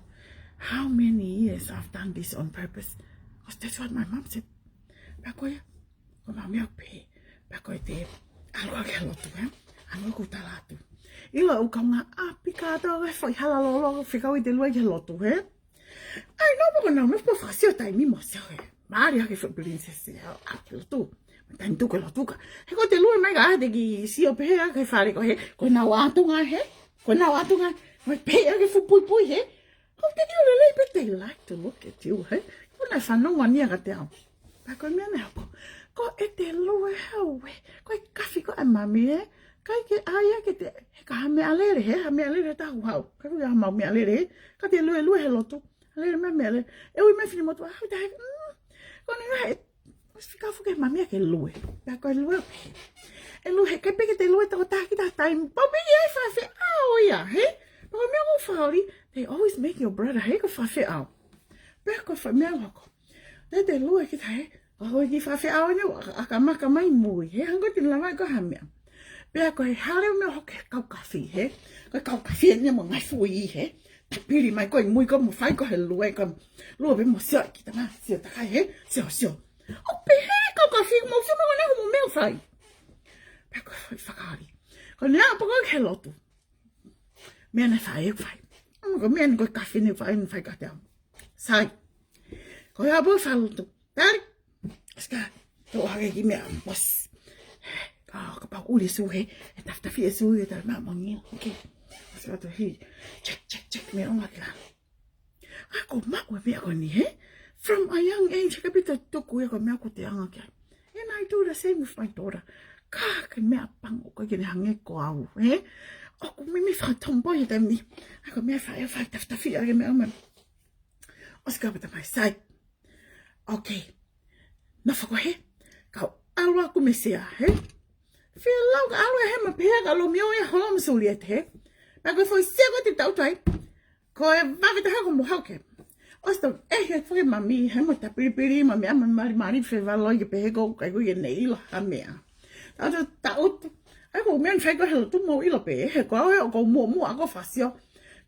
How many years I've done this on purpose? 'Cause that's what my mom said. Pea ko ia, ko e meʻa pē. Pea ko e te ʻalu au ki he lotu, hē? ʻAlu au ʻoku ou tala atu. ʻIlo ʻoku ou kaungāʻapi kātoa e foʻi hala lōloa ʻoku fekau ʻi te lue ki he lotu, hē? ʻAi, nō, pea ko ʻenau meʻa pē ʻoku fakasio taimi mo sio hē. Mālie hake foʻi princess ia, ʻa, ki he lotu. Taimi tuku e lotu ka. He ko te lue mai ka te kiʻi sio pē hē, ki he fale ko hē. Ko ʻenau ʻātunga hē. Ko ʻenau ʻātunga. Mai pē hē ki he fuʻu puipui hē. Ko te kiʻi lelei pē, they like to look at you, hē? Ko ʻenau fanongo ʻa Nia kiate au. Pea ko e meʻa naʻe hoko. Ko e te lue hau, hē. Ko e kafi ko ē ʻa e mami, hē. ʻIkai ke ʻai ia ke te, he ka ha meʻalele, hē. Ha meʻalele ta hau hau. Ka ko ia ha mau meʻalele, hē. Ka te lue lue he lotu. Lele meʻa meʻalele. E ui mai fini motu, ah, what the heck? Mm. Ko ʻene ngaahi, ʻosi fika fuke mami ia ke lue. Pea ko e lue pē. E lue he ʻikai pē ke te lue toko taha ki taha taimi. Pau pē ia e fafeʻao ia, hē? Pea ko e meʻa ʻoku ou fakaoli, they always make your brother, hē, ko e fafeʻao. Pea ko e fa-, meʻa ʻoku hoko. Te te lue ki taha, hē? ʻA ko e kiʻi fafeʻao eni, ʻa, ʻa ka maka mai mui, hē? Hangē ko e te lava ko ha meʻa. Pea ko e hale meʻa hoko he kau kafi, hē? Ko e kau kafi eni mo e ngaahi fuʻu ihi, hē? Tapili mai ko ē mui ko ē mo fai ko ē he lue ko ē. Lue pē mo sio ki tama, sio takai, hē? Sio, sio. ʻO pehē kau kafi mo sio mo ne mo meʻa fai. Pea ko e fakaoli. Ko ʻene ʻalu pē ko ē ki he lotu. Meʻa naʻe fai, ʻe fai. ʻAma ko e meʻa ni ko e kafi ni fai, ni fai kiate au. Sai. Ko ia pē fai lotu. Tali. ʻOsi ka, tō hake kiʻi meʻa, ʻosi. Ka, kapau ʻuli e sū hē, ʻe tafitafi e sū, ʻe tala meʻa mangi. Okay. ʻOsi ka tō hē. Check, check, check, meʻa ʻo ngā kila. ʻA ko maʻu e meʻa ko eni hē. From a young age, ka pita tuku ia ko e meʻa ʻoku te anga ki ai. And I do the same with my daughter. Ka, ko e meʻa pango ko ē ke ne hangē ko au, hē? ʻOku mimi fakatomboy he taimi ni. ʻA ko e meʻa fai, fai tafitafi, ʻa ke meʻa mai. ʻOsi ka pita mai sai. Okay. Nofo ko ē hē. Kau ʻalu ʻaku mei Sea, hē? Fielau ka ʻalu ē hē ma pehē ka Lomio ia holo ma Suliete, hē? Pea ko e foʻi sea ko ē te tau tai. Ko e vave taha ko mo hauke. ʻOsi tau, ʻe he foʻi mami, hē mo tapilipili, mami ʻa mami mali mali fevaloi ke pehē ko ʻikai ko ʻene ʻilo ha meʻa. Tau tau tau. ʻAi ko e meʻa ni fai ko ē he lotu mo ʻilo pē, he ko au ē ʻoku ou muʻomuʻa ʻaku fakasio.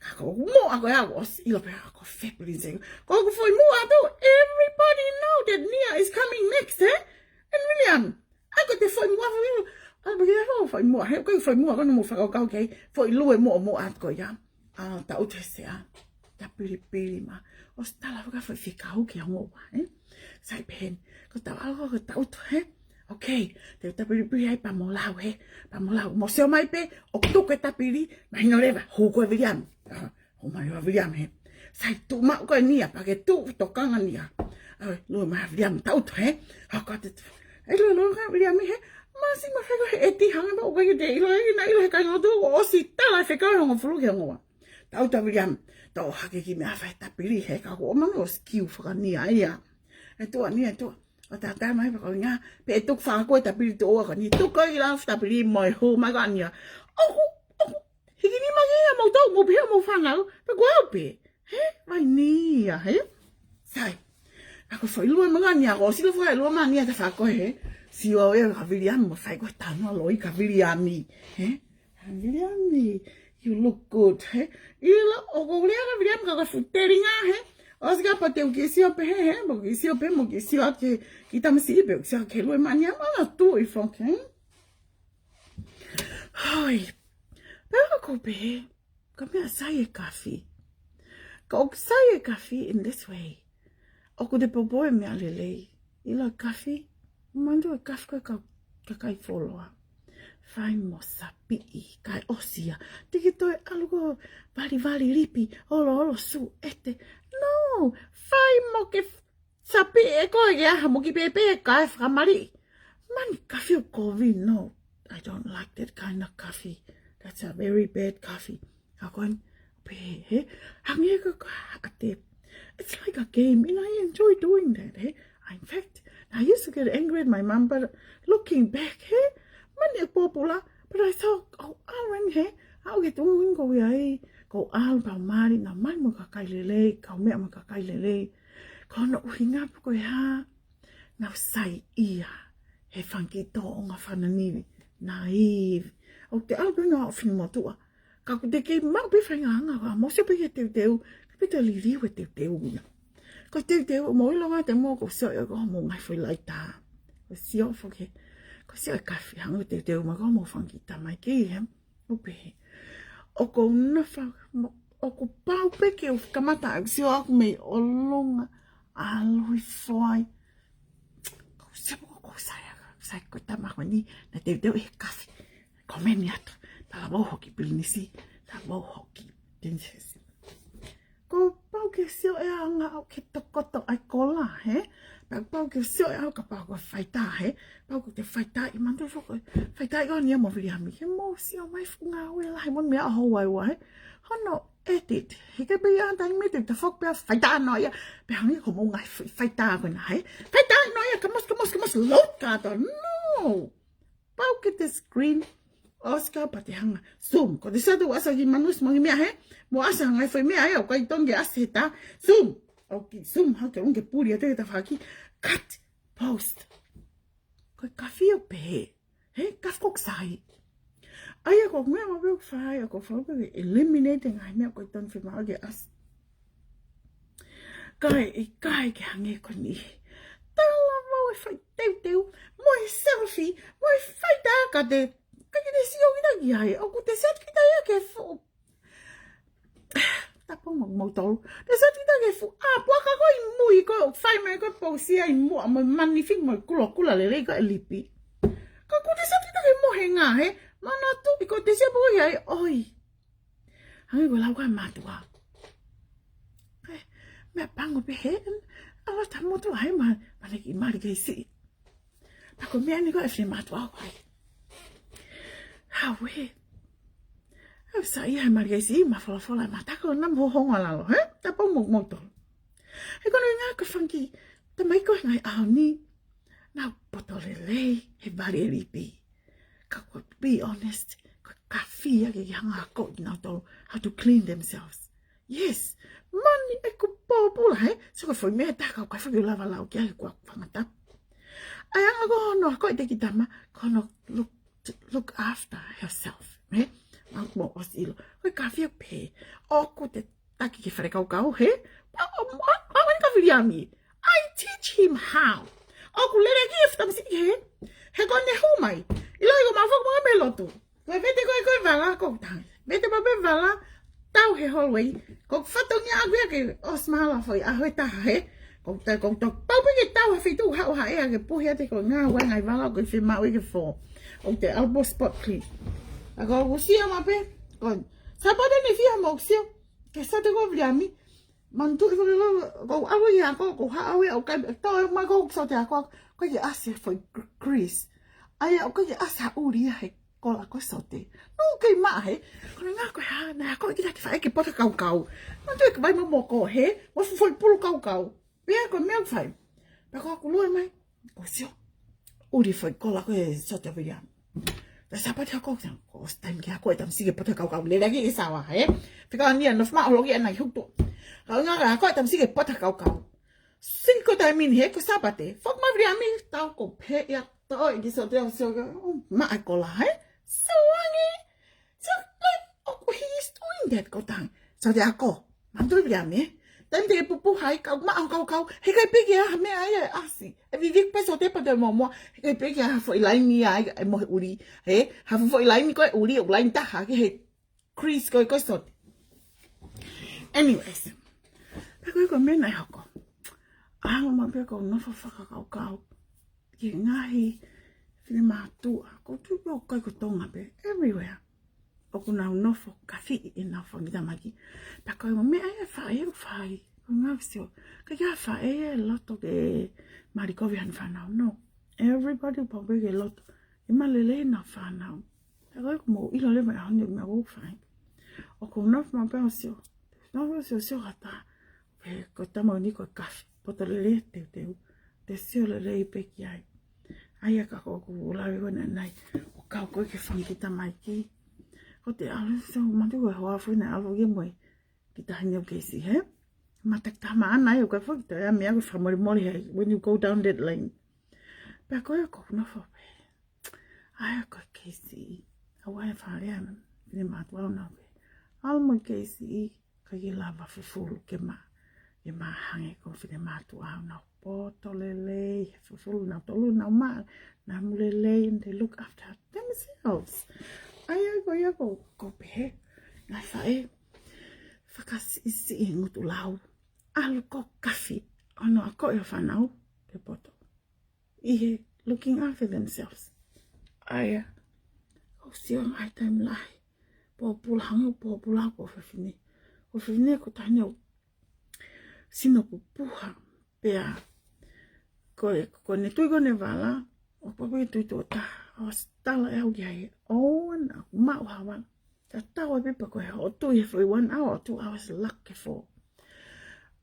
Ka ko e muʻa ko ē ʻoku ʻosi ʻilo pē ʻoku fepilin se. Ko ʻeku foʻi muʻa atu, everybody know that Nia is coming next, hē? And William, ʻai ko e te foʻi muʻa, foʻi muʻa. ʻAi pē ke foʻi muʻa, hē, ko e foʻi muʻa ko ē naʻa mou fakakaukau ki ai, foʻi lue muʻomuʻa atu ko ia. ʻA, tau te sea, tapilipili ma. ʻOsi tala faka foʻi fekau ki he ongo ua, hē? Sai pē heni, ko tau ʻalu ko tau tu, hē? Okay, te tapilipili ai pea mo lau, hē? Pea mo lau, mo sio mai pē, ʻoku tuku e tapili, mahino leva, hū ko ē William. ʻA, hū mai ʻa William, hē? Sai tuʻu maʻu ko ē Nia, pea ke tuʻu tokanga Nia. ʻAi, lue mai William, tau tu, hē? ʻA, ko te tu. ʻAi, lue, lue ko ē William, hē? Masi ma fai ko ē he ʻeti hanga pē ʻoku ʻikai te ʻilo, ʻikai naʻa ʻilo he kāinga lotu, ʻosi tala e fekau ʻe hongofulu ki he ongo ua. Tau tau William, tau hake kiʻi meʻa fai tapili hē ka ko ʻo manu ʻosi kiu faka Nia ia. ʻE tuʻa Nia, ʻe tuʻa. ʻO tātā mai pē ko e ngā, pea ʻe tuku faka ko ē tapili tuʻo ua ko eni, tuku ko ē ki lalo tapili mo e hū mai ko ē Nia. ʻOku, ʻoku, hiki nima ki ai mo tau, mo pē mo fānau, pea ko au pē. Hē, vai Nia, hē? Sai. ʻA ko e foʻi lue mai ko ē Nia, ko e sila faka lue mai Nia ta faka ko ē, hē? Sio ē ka William, mo fai ko ē tano loi ka William, hē? William, you look good, hē? ʻIlo, ʻoku ou lea ka William ka ko e fuʻu telinga, hē? ʻOsi ka pau te u kiʻi sio pē he, he, mo kiʻi sio pē, mo kiʻi sio atu ki he tamasiʻi pē, ʻoku sio ki he lue mani, I'm not too fucking. Hoi. Pea ʻoku pehē, ka meʻa sai e kafi. Ka ʻoku sai e kafi in this way. ʻOku te poupou e meʻa lelei. ʻIlo e kafi, manatuʻi e kafi ko e kau kakai fuoloa. Fai mo sapiʻi, kae ʻosi ia. Te ke toe ʻalu ko e valivali lipi, oloolo sū ʻete. No, fai mo ke f-, sapiʻi ʻe koe ke ʻaha mo kiʻi pēpē kae fakamaliʻi. Mani kafi ʻoku kovi, no. I don't like that kind of coffee. That's a very bad coffee. Ka ko eni, pehē, he? Hangē ko e, ko e, ʻa te, it's like a game, and I enjoy doing that, he? In fact, I used to get angry at my mom, but looking back, he? Mani ʻoku pōpula, but I thought, oh, ʻalu eni, he? Aʻu ki he tuʻunga ko ia ai, ko e ʻalu pea mali, naʻa mali mo e kakai lelei, kaumeʻa mo e kakai lelei. Ko hono ʻuhinga pē ko e hā, naʻa ku saiʻia he fanga kiʻi tōʻonga fānau nivi, naive. ʻOku te ʻalu pē ʻo finemotuʻa. Ka ʻoku te kei maʻu pē faʻahinga anga, ka mou sio pē ki he teuteu, ka pē te liliu e teuteu ia. Ko e teuteu, mou ʻilo ange ʻe moutolu ʻoku sio ʻe koe mo e ngaahi foʻi laitā. Ko e sio foki, ko e sio e kafi, hangē ko e teuteu mai ko e mo e fanga kiʻi tamaiki, he? ʻOku pehē. ʻOku ou nofo, mo, ʻoku pau pē ke u kamata ʻeku sio ʻaku mei ʻolunga, ʻalu hifo ai. Ko e sio pē ko e sai, sai ko e tama ko eni, naʻe teuteu he kafi. Komeni atu, talavou hoki pilinisi, talavou hoki princess. Kuo pau ke sio ʻe au ʻa e tokoto ʻa e kola, he? Pea pau ke sio ʻe au kapau ko e faitā, he? Pau ko e faitā ʻi mantu foko, faitā ʻi ʻo nia mo Viliami. He mou sio mai fuʻu ngāue lahi mo e meʻa ʻoku ou ʻai ʻe au, he? Hono edit. He ʻikai pē ʻi ai ha taimi te u toe foki pē ʻo faitā noa ia. Pea hangē ko e mou ngaahi f-, faitā ko ena, he? Faitā noa ia, kamos, kamos, kamos, load kātoa. No! Pau ke te screen, ʻosi ka pau te hanga. Zoom, ko te satu ʻasa ki manus mo e meʻa, he? Mo ʻasa ngaahi foʻi meʻa, he? ʻOku ʻikai totonu ke ʻasi he tā. Zoom, ʻoku ke zoom, hake un ke puli ʻa e tafaʻaki. Cut, post. Ko e kafi ʻoku pehē, he? Kafi ʻoku sai. ʻA ia ko e meʻa maʻu pē ʻoku fai, ʻoku fai pē ke eliminate ngaahi meʻa ʻoku ʻikai totonu fiemaʻu ke ʻasi. Kae ʻikai ke hangē ko eni. Talavou e fai teuteu, mo e selfie, mo e faitā ka te, ka ke te sio kita ki ai, ʻoku te sio atu kita ia ki he fuʻu. Tapu mo moutolu. Te sio atu kita ki he fuʻu. ʻĀ, puaka ko ē ʻi mui ko ē, fai mai ko ē pousia ʻi muʻa mo e manifi mo e kulokula lelei ko ē lipi. Ka ʻoku te sio atu kita ki he mohenga, he? Manatuʻi ko ē te sio pē ko ē ki ai, ʻoi. Hangē ko e lau ko ē ʻa e mātuʻa. Ko e meʻa pango pē he, ʻalu atu e motuʻa he ma, ma ne ki mali kei siʻi. Pea ko e meʻa ni ko ē ʻe finemātuʻa ko ē. Hau he. Au sa ia he mali kei siʻi, ma folafola, ma tako na mo hongo ʻa lalo, he? Tapu mo moutolu. He ko e ʻuhinga ko e fanga kiʻi tamaiki ko ē he ngaahi ʻaho ni, naʻa nau poto lelei he vale e lipi. Ka ko e, be honest, ko e kafi ia ke hanga ʻo akoʻi kinautolu how to clean themselves. Yes, mani ʻeku pōpula, he? So ko e foʻi meʻa ʻe taha ʻoku ʻikai foki ke u lava lau ki ai he kuo u fangatapu. ʻA ia ʻoku ou nofo ko e teki tama, ko hono look, look after herself, he? Mau mo ʻosi ʻilo. Ko e kafi ʻoku pehē, ʻoku te taki ki he fale kaukau, he? Pea ʻoku, ʻoku, ʻoku, ʻoku ka Viliami. I teach him how. ʻOku lele ki he tamasiʻi, he? He ko ʻene hū mai. ʻIlo ʻi ko mau foki mo e mei lotu. Ko e vete ko ē ko e vala, ko e taha. Vete pē pē vala, tau he hallway. Ko e fatongia ʻaku ia ke ʻosi mahalo foʻi ʻaho ʻe taha, he? Ko e ta-, ko e ta-, pau pē ke tau he feituʻu haʻu ha ʻea ke puhi ʻa e ko e ngaahi vala ko e fiemaʻu ke fō. ʻOku te ʻalu pē ʻo spot clean. ʻA ko ʻoku sio mai pē, ko e Sāpate ni fiha mo sio. Ke Sāpate ko Viliami. Manatuʻi foki lolo, ko e ʻalu ia ko, ko e haʻu ia, ʻoku ʻikai, tau e mai ko e Sāpate ako, ko e ʻasi foʻi gr-, grease. ʻA ia, ʻoku ʻikai ʻasi ha ʻuli ia he kola ko e Sāpate. No, kei maʻa he, ko e ʻuhinga ko e hā, naʻe akoʻi kita ke fai ke poto kaukau. Manatuʻi ʻeku vai mo moko, he, mo fu foʻi pulu kaukau. Pea ko e meʻa ʻoku fai. Pea ko ʻeku lue mai. Ko e sio. ʻUli foʻi kola ko e Sāpate ia. Pea Sāpate ako, ko e ʻosi taimi ke ako e tamasiʻi ke poto kaukau. Lele ki he sawa, he? Fika ni ano fma ologi ana i hutu. Ka ʻuhinga ke ako e tamasiʻi ke poto kaukau. Sio ko e taimi ni he ko e Sāpate. Foki mai Viliami, tau ko pē ia tau ʻi ki Sāpate ʻo sio ke, oh, maʻa e kola, he? Sio ange. So, like, ʻoku he's doing that ko e taha. Sāpate ako. Manatuʻi Viliami, he? Taimi te ke pupuha ai, kau maʻu kaukau, heʻikai pē ke ʻi ai ha meʻa ia ʻe ʻasi. ʻE viviki pē sio te pate momoa, heʻikai pē ke ʻi ai ha foʻi laini ia ʻe mohe ʻuli. He, ha foʻi laini ko ē ʻuli, ʻoku laini taha ke he crease ko ē ko ē sio te. Anyways, pea ko e ko e meʻa naʻe hoko. ʻAlu mai pē ʻeku nofo fakakaukau ki he ngaahi finemātuʻa, ko e tuʻu ko ē ko Tonga pē, everywhere. ʻOku nau nofo kafiʻi ʻenau fanga kiʻi tamaiki. Pea ko e meʻa ia ʻa e faʻē ʻoku fai. Ko e ngaahi sio. ʻIkai ke ʻi ai ha faʻē ʻe loto ke mali kovi haʻane fānau, no. Everybody pau pē ke loto ke mali lelei ʻenau fānau. Pea ko e ʻoku mou ʻilo leva ʻa e ʻaho ni meʻa ʻoku fai. ʻOku ou nofo mai pē ʻo sio. Nofo sio sio hata. Pea ko e tama ʻo ni ko e kafi. Poto lelei teuteu. Te sio lelei pē ki ai. ʻA ia ka ko ʻeku lave ko ē ʻanenai, ʻo kau ko ē ki he fanga kiʻi tamaiki. Ko te ʻalu, so, manatu ko e hoa foʻi naʻe ʻalu ia mo e kiʻi taʻahine ʻo Keisi, he? Mata ki tama ana ia, ʻoku ʻikai foki toe ʻi ai ha meʻa ke fakamolemole he, when you go down that lane. Pea ko ē ʻoku ou nofo pē. ʻA ia ko Keisi. ʻAua e fakalea, finemātuʻa ʻaʻana pē. ʻAlu mo Keisi, ʻikai ke lava fufulu ke ma, ke ma hangē ko e finemātuʻa ʻaʻana. Poto lelei, he fufulu nautolu, nau maʻa, nau lelei, and they look after themselves. ʻA ia ko ia ko, ko pehē, ngaahi faʻē, fakasiʻisiʻi ngutu lau, ʻalu ko kafi, ʻo nau akoʻi ʻa e fānau, ke poto. ʻI he looking after themselves. ʻA ia, ʻoku ou sio ngaahi taimi lahi, pōpula hangē, pōpula ko e fefine. Ko e fefine ko e taʻahine ʻoku sino pupuha, pea ko e, ko ʻene tui ko ʻene vala, ʻoku pau ke tui tuʻo taha, ʻosi tala ʻe au ki ai, ʻoua naʻa maʻu ha vala. Tatau ai pē pe ko e hoʻo tui he foʻi one hour, two hours, lucky for.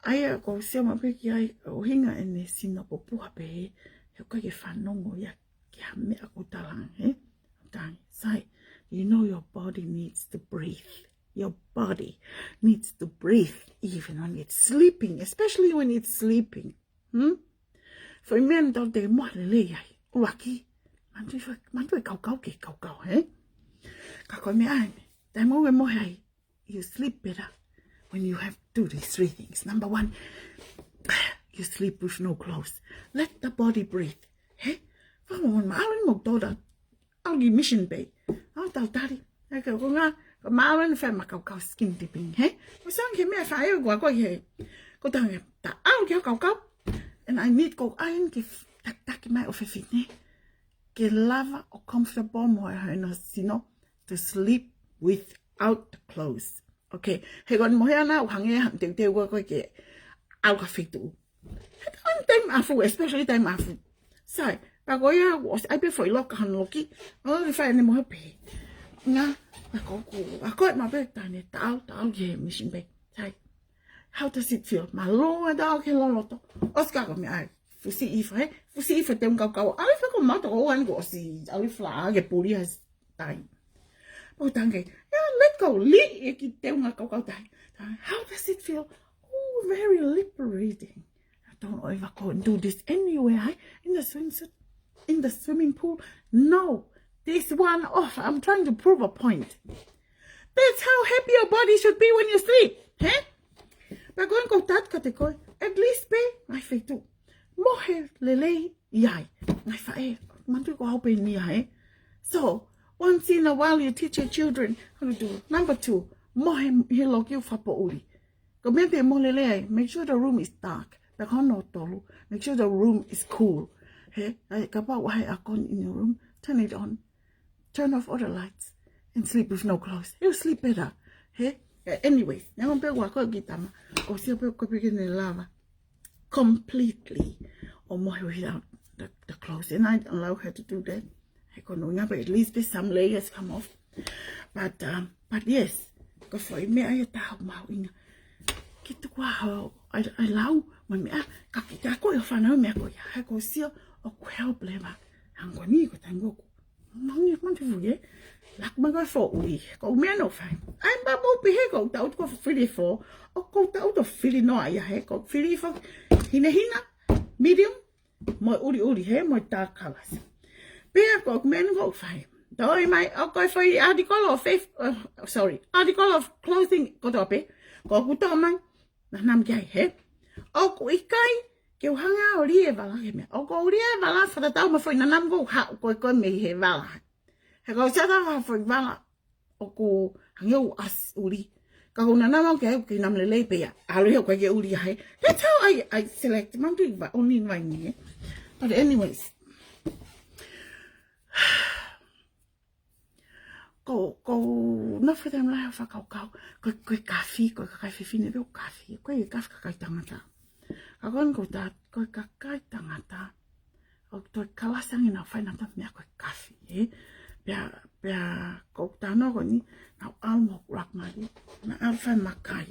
ʻA ia ʻoku ou sio mai pē ki ai, ʻuhinga ʻene sino pupuha pē, he ʻoku ʻikai ke fanongo ia ki ha meʻa ʻoku tala ange, he? Tangi, sai, you know your body needs to breathe. Your body needs to breathe even when it's sleeping, especially when it's sleeping. Hmm? Foʻi meʻa naʻa tau te mohe lelei ai. ʻUluaki, manatuʻi foʻi, manatuʻi e kaukau ke kaukau, he? Ka ko e meʻa ʻeni, taimi ʻoku ke mohe ai, you sleep better when you have to do these three things. Number one, you sleep with no clothes. Let the body breathe. He? Fakamolemole, ma ʻalu ni mo e daughter ʻalu ki Mission Bay. ʻAlu tau tali. ʻE ke ko ngā, ko ma ʻalu ni fai ma kaukau skin dipping, he? Ko sang ke meʻa fai ko ko he. Ko tau nge, ta ʻalu ki he kaukau. And I need ko ai ke f-, takitaki mai ʻo e fefine ke lava ʻo comfortable mo e hana sino to sleep without the clothes. Okay, he ko ʻene mohe ʻana ʻoku hangē ha teuteu ko ē ke ʻalu ki ha feituʻu. He taimi ʻafu, especially taimi ʻafu. Sai, pea ko ia, ʻosi ʻai pē foʻi loka hano loki, ʻo ke fai ʻene mohe pē. Ngā, pea ko ʻeku, pea ko e ma pē tane, ta ʻalu, ta ʻalu ki he Mission Bay. Sai, how does it feel? Mālō e ta ʻalu ki he loloto. ʻOsi ka ko e meʻa ai, fusi ʻi fē, fusi ʻi fē te un kaukau. ʻAlu fē ko mato ko ʻoku ʻosi, ʻalu fla ke puli has tai. Pau tange, yeah, let go, li e ki te un kaukau tai. How does it feel? Oh, very liberating. I don't know if I can do this anywhere, eh? In the swimsuit, in the swimming pool. No, this one off. I'm trying to prove a point. That's how happy your body should be when you sleep, eh? Pea ko ē ko tatu ka te ko ē, at least pē, ngaahi feituʻu. Mohe lelei ʻi ai, ngaahi faʻē, manatuʻi ko au pē ʻeni ia, he? So, once in a while you teach your children how to do. Number two, mohe he loki ʻo fakapoʻuli. Ko e meʻa te ke mohe lelei ai, make sure the room is dark. Pea ko hono tolu, make sure the room is cool. He, ʻai, kapau ʻoku ʻi ai e aircon in your room, turn it on. Turn off all the lights and sleep with no clothes. You'll sleep better. He? Uh, anyways, neongo pē ʻoku ʻi ai e kiʻi tama, ʻoku ou sio pē ʻoku ʻikai pē ke ne lava completely ʻo mohe without the, the clothes. And I allow her to do that. He ko hono ʻuhinga pē, at least pē some layers come off. But, um, but yes, ko e foʻi meʻa ia ʻoku tau mahuʻinga ke tuku ʻa e, ʻa e lau mo e meʻa, ka ke, ka ko e fānau meʻa ko ia, he ʻoku ou sio ʻoku help leva. Hangē ko eni ko e taimi ʻoku Mani, mani fuke. Laku mai ko e foʻuli. Ko e meʻa naʻe fai. ʻAi pē mou pehē ko e tau ko e fili fō. ʻOku ou tau to fili noa ia he. Ko e fili fō. Hinehina, medium, mo e ʻuliʻuli he, mo e dark colors. Pea ko e meʻa naʻe fai. Toi mai, ʻoku ʻi ai e foʻi article of faith, uh, sorry, article of clothing kotoa pē. Ko ʻeku toʻo mai. Nanam ki ai, hē? ʻOku ʻikai ke u hanga ʻo lī e vala he meʻa. ʻOku ou lī e vala fakatatau mo e foʻi nanam ʻoku ou haʻu ko ē ko ē mei he vala. He ko e sata ha foʻi vala ʻoku hangē ʻoku ʻasi ʻuli. Ka ko e nanam ʻoku ʻikai ke nanam lelei pē ia. ʻAlu ia ʻoku ʻikai ke ʻuli ia, hē? That's how I, I select. Mantu i va, only vai ni, hē? But anyways. Ko, ko, na fete mla ha fakakaukau. Ko, ko e kafi, ko e kakai fefine pē ʻoku kafi. Ko e kafi kakai tangata. Ka ko eni ko ta, ko e kakai tangata. ʻOku toe kalasi ange naʻa fai naʻa ta meʻa ko e kafi, ē? Pea, pea, ko ta no ko eni, naʻa ʻalu mo hoku laumālie. Naʻa ʻalu fai makai.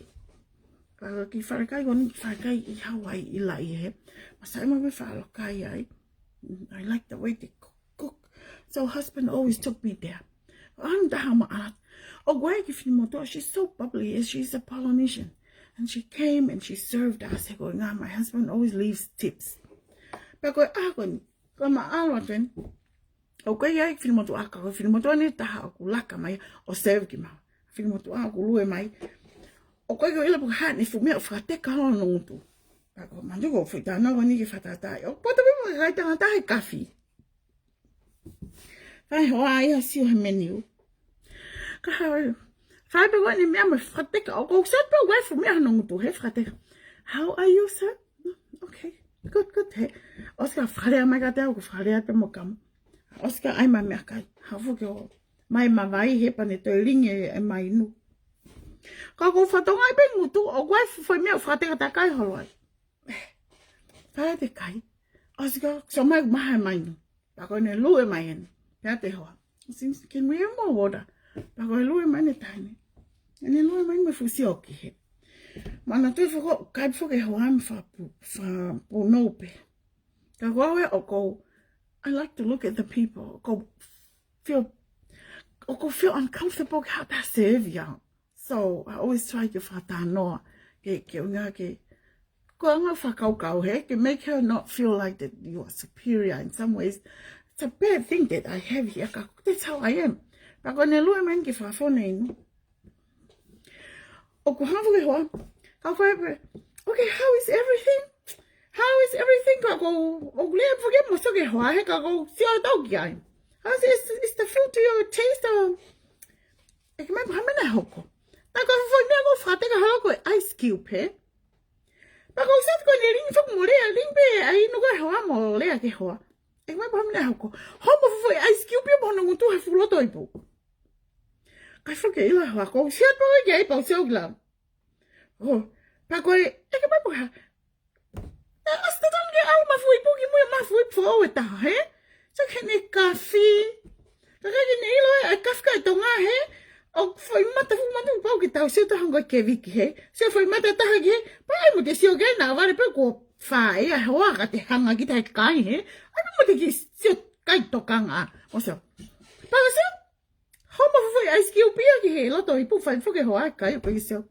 Ka ko e kiʻi falekai ko eni, kiʻi falekai ʻi Hawaii ʻi laʻi, ē? Masai mo me falekai ai. I like the way they cook, cook. So husband always took me there. ʻAna taha maʻa. ʻOku ʻi ai e kiʻi finemotuʻa, she's so bubbly, she's a Polynesian. And she came and she served us. He ko e ʻuhinga, my husband always leaves tips. Pea ko e ʻaho ko eni, ko e maʻalo atu eni. ʻOku ʻi ai e kiʻi finemotuʻa, ka ko e finemotuʻa ni taha ʻoku laka mai ʻo serve kimaua. Finemotuʻa ʻoku lue mai. ʻOku ʻikai ke u ʻilo pe ko e hā ʻene fuʻu meʻa ʻo fakateka holo hono ngutu. Pea ko e mantu ko e foʻi talanoa ko eni ke fakatātā. ʻOku poto pē mo e kakai tangata he kafi. Fai hoa ia ʻo sio he menu. Ka hā, fai pē ko eni meʻa mo e fakateka. ʻOku ou sio pē ʻoku ʻi ai e fuʻu meʻa hono ngutu he fakateka. "How are you, sir?" "Okay, good, good," hē. ʻOsi ka fakalea mai kiate au, ko e fakalea pē mo e kamo. ʻOsi ka ʻai mai meʻakai. Haʻu foki ʻo mai mavae he pea ne toe lingi e, e mainu. Ka ʻoku ou fakatokangaʻi pē ngutu, ʻoku ʻi ai e foʻi meʻa ʻoku fakateka takai holo ai. Fakateka ai. ʻOsi ka, sio mai ʻoku maha e mainu. Pea ko ʻene lue mai eni. Pea te hoa. Since, "Can we have more water?" Pea ko e lue mai eni e taha ni. ʻEne lue mai eni mo e fuʻu sioki hē. Manatuʻi foki, ʻikai foki e hoa mo e fakapu-, fakapunou pē. Ka ko au ē ʻoku ou, I like to look at the people. ʻOku ou feel, ʻoku ou feel uncomfortable ke haʻu ʻo serve ia. So, I always try ke fakatalanoa, ke, ke ʻuhinga ke, ko e anga e fakakaukau hē, ke make her not feel like that you are superior in some ways. It's a bad thing that I have here, ka that's how I am. Pea ko ʻene lue mai eni ke fakafonu e inu. ʻOku hanga foki e hoa, ka ko e pē, "Okay, how is everything? How is everything?" Ka ʻoku ou, ʻoku ou lea foki mo e sioki e hoa hē, ka ʻoku ou sio atu au ki ai. "How's it, is, is the food to your taste, or?" ʻEke mai pe ko e hā e meʻa naʻe hoko. Naʻa ko e foʻi meʻa ʻoku fakateka holo ko e ice cube, hē? Pea ʻoku ou sio atu ko ʻene lingi foki mo lea, lingi pē ʻa e inu ko ē e hoa mo lea ki he hoa. ʻEke mai pe ko e hā e meʻa naʻe hoko. Homo foʻi ice cube ia mo hono ngutu he fuʻu loto ipu. ʻIkai foki ke ʻilo e hoa, ʻoku ou sio atu pē au ki ai pea u sio ki lalo. ʻO, pea ko e, ʻeke mai pe ko e hā. Naʻe ʻosi totonu ke ʻalu mafuiʻi puki mo e mafuiʻi foʻou e taha, hē? So ke ne kafi. Ka ʻikai ke ne ʻilo e, e kafi kakai Tonga, hē? ʻOku foʻi mata fuʻu manu pau ke tau sio taha ko e keviki, hē? Sio foʻi mata taha ki hē? Pea ʻai mo te sio ke na vale pē ko fā e hoa ka te hanga ki tai kai, hē? ʻAi mo te kiʻi sio kai tokanga. ʻO sio. Pea sio. Homo foʻi ice cube ia ki he loto ipu, fai foki e hoa ʻikai, ʻikai ke sio.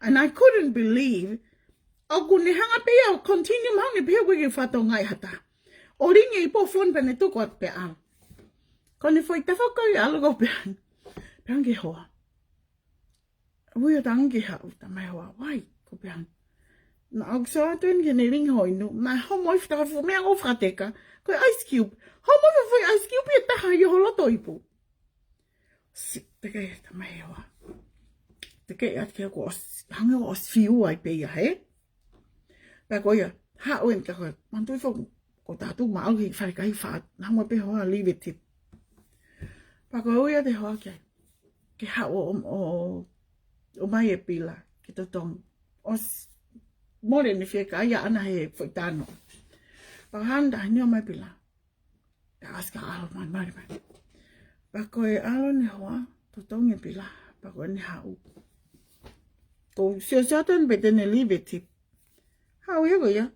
And I couldn't believe, ʻoku ne hanga pē ia ʻo continue mai ʻene pehē ʻoku ʻikai ke fakatokangaʻi ha taha. ʻO lingi e ipu ʻo fonu pea ne tuku atu pea ʻalu. Ko ʻene foʻi tafoki ʻo ʻalu ko ē pea, pea ki he hoa. Ui ʻo tangi ke haʻu, talamai e hoa, "Why?" Ko e pehē ni. Naʻa ku sio atu eni ki heʻene lingi hono inu, naʻe homo ʻi he fuʻu meʻa ʻoku fakateka. Ko e ice cube. Homo foʻi ice cube ia ʻe taha ʻi ho loto ipu. Si, teʻeki, talamai e hoa. Teʻeki atu ke ʻosi, hangē ʻoku ʻosi fiu ai pē ia, hē? Pea ko ia, haʻu eni ka ko e, manatuʻi foki, ko tautolu maʻu ki he falekai fā, naʻa mo pē hoa leave e tip. Pea ko ui ʻa e hoa ke, ke haʻu ʻo, ʻo, ʻomai e pila, ke totongi. ʻOsi, mole ʻene fiekaia ʻana he foʻi tano. Pea hanga ʻe he taha ni ʻo ʻomai e pila. Pea ʻosi ka ʻalu mai, mai, mai. Pea ko e ʻalu eni e hoa, totongi e pila, pea ko ʻene haʻu. Ko e siosio atu eni pe te ne leave e tip. Haʻu ia ko ia.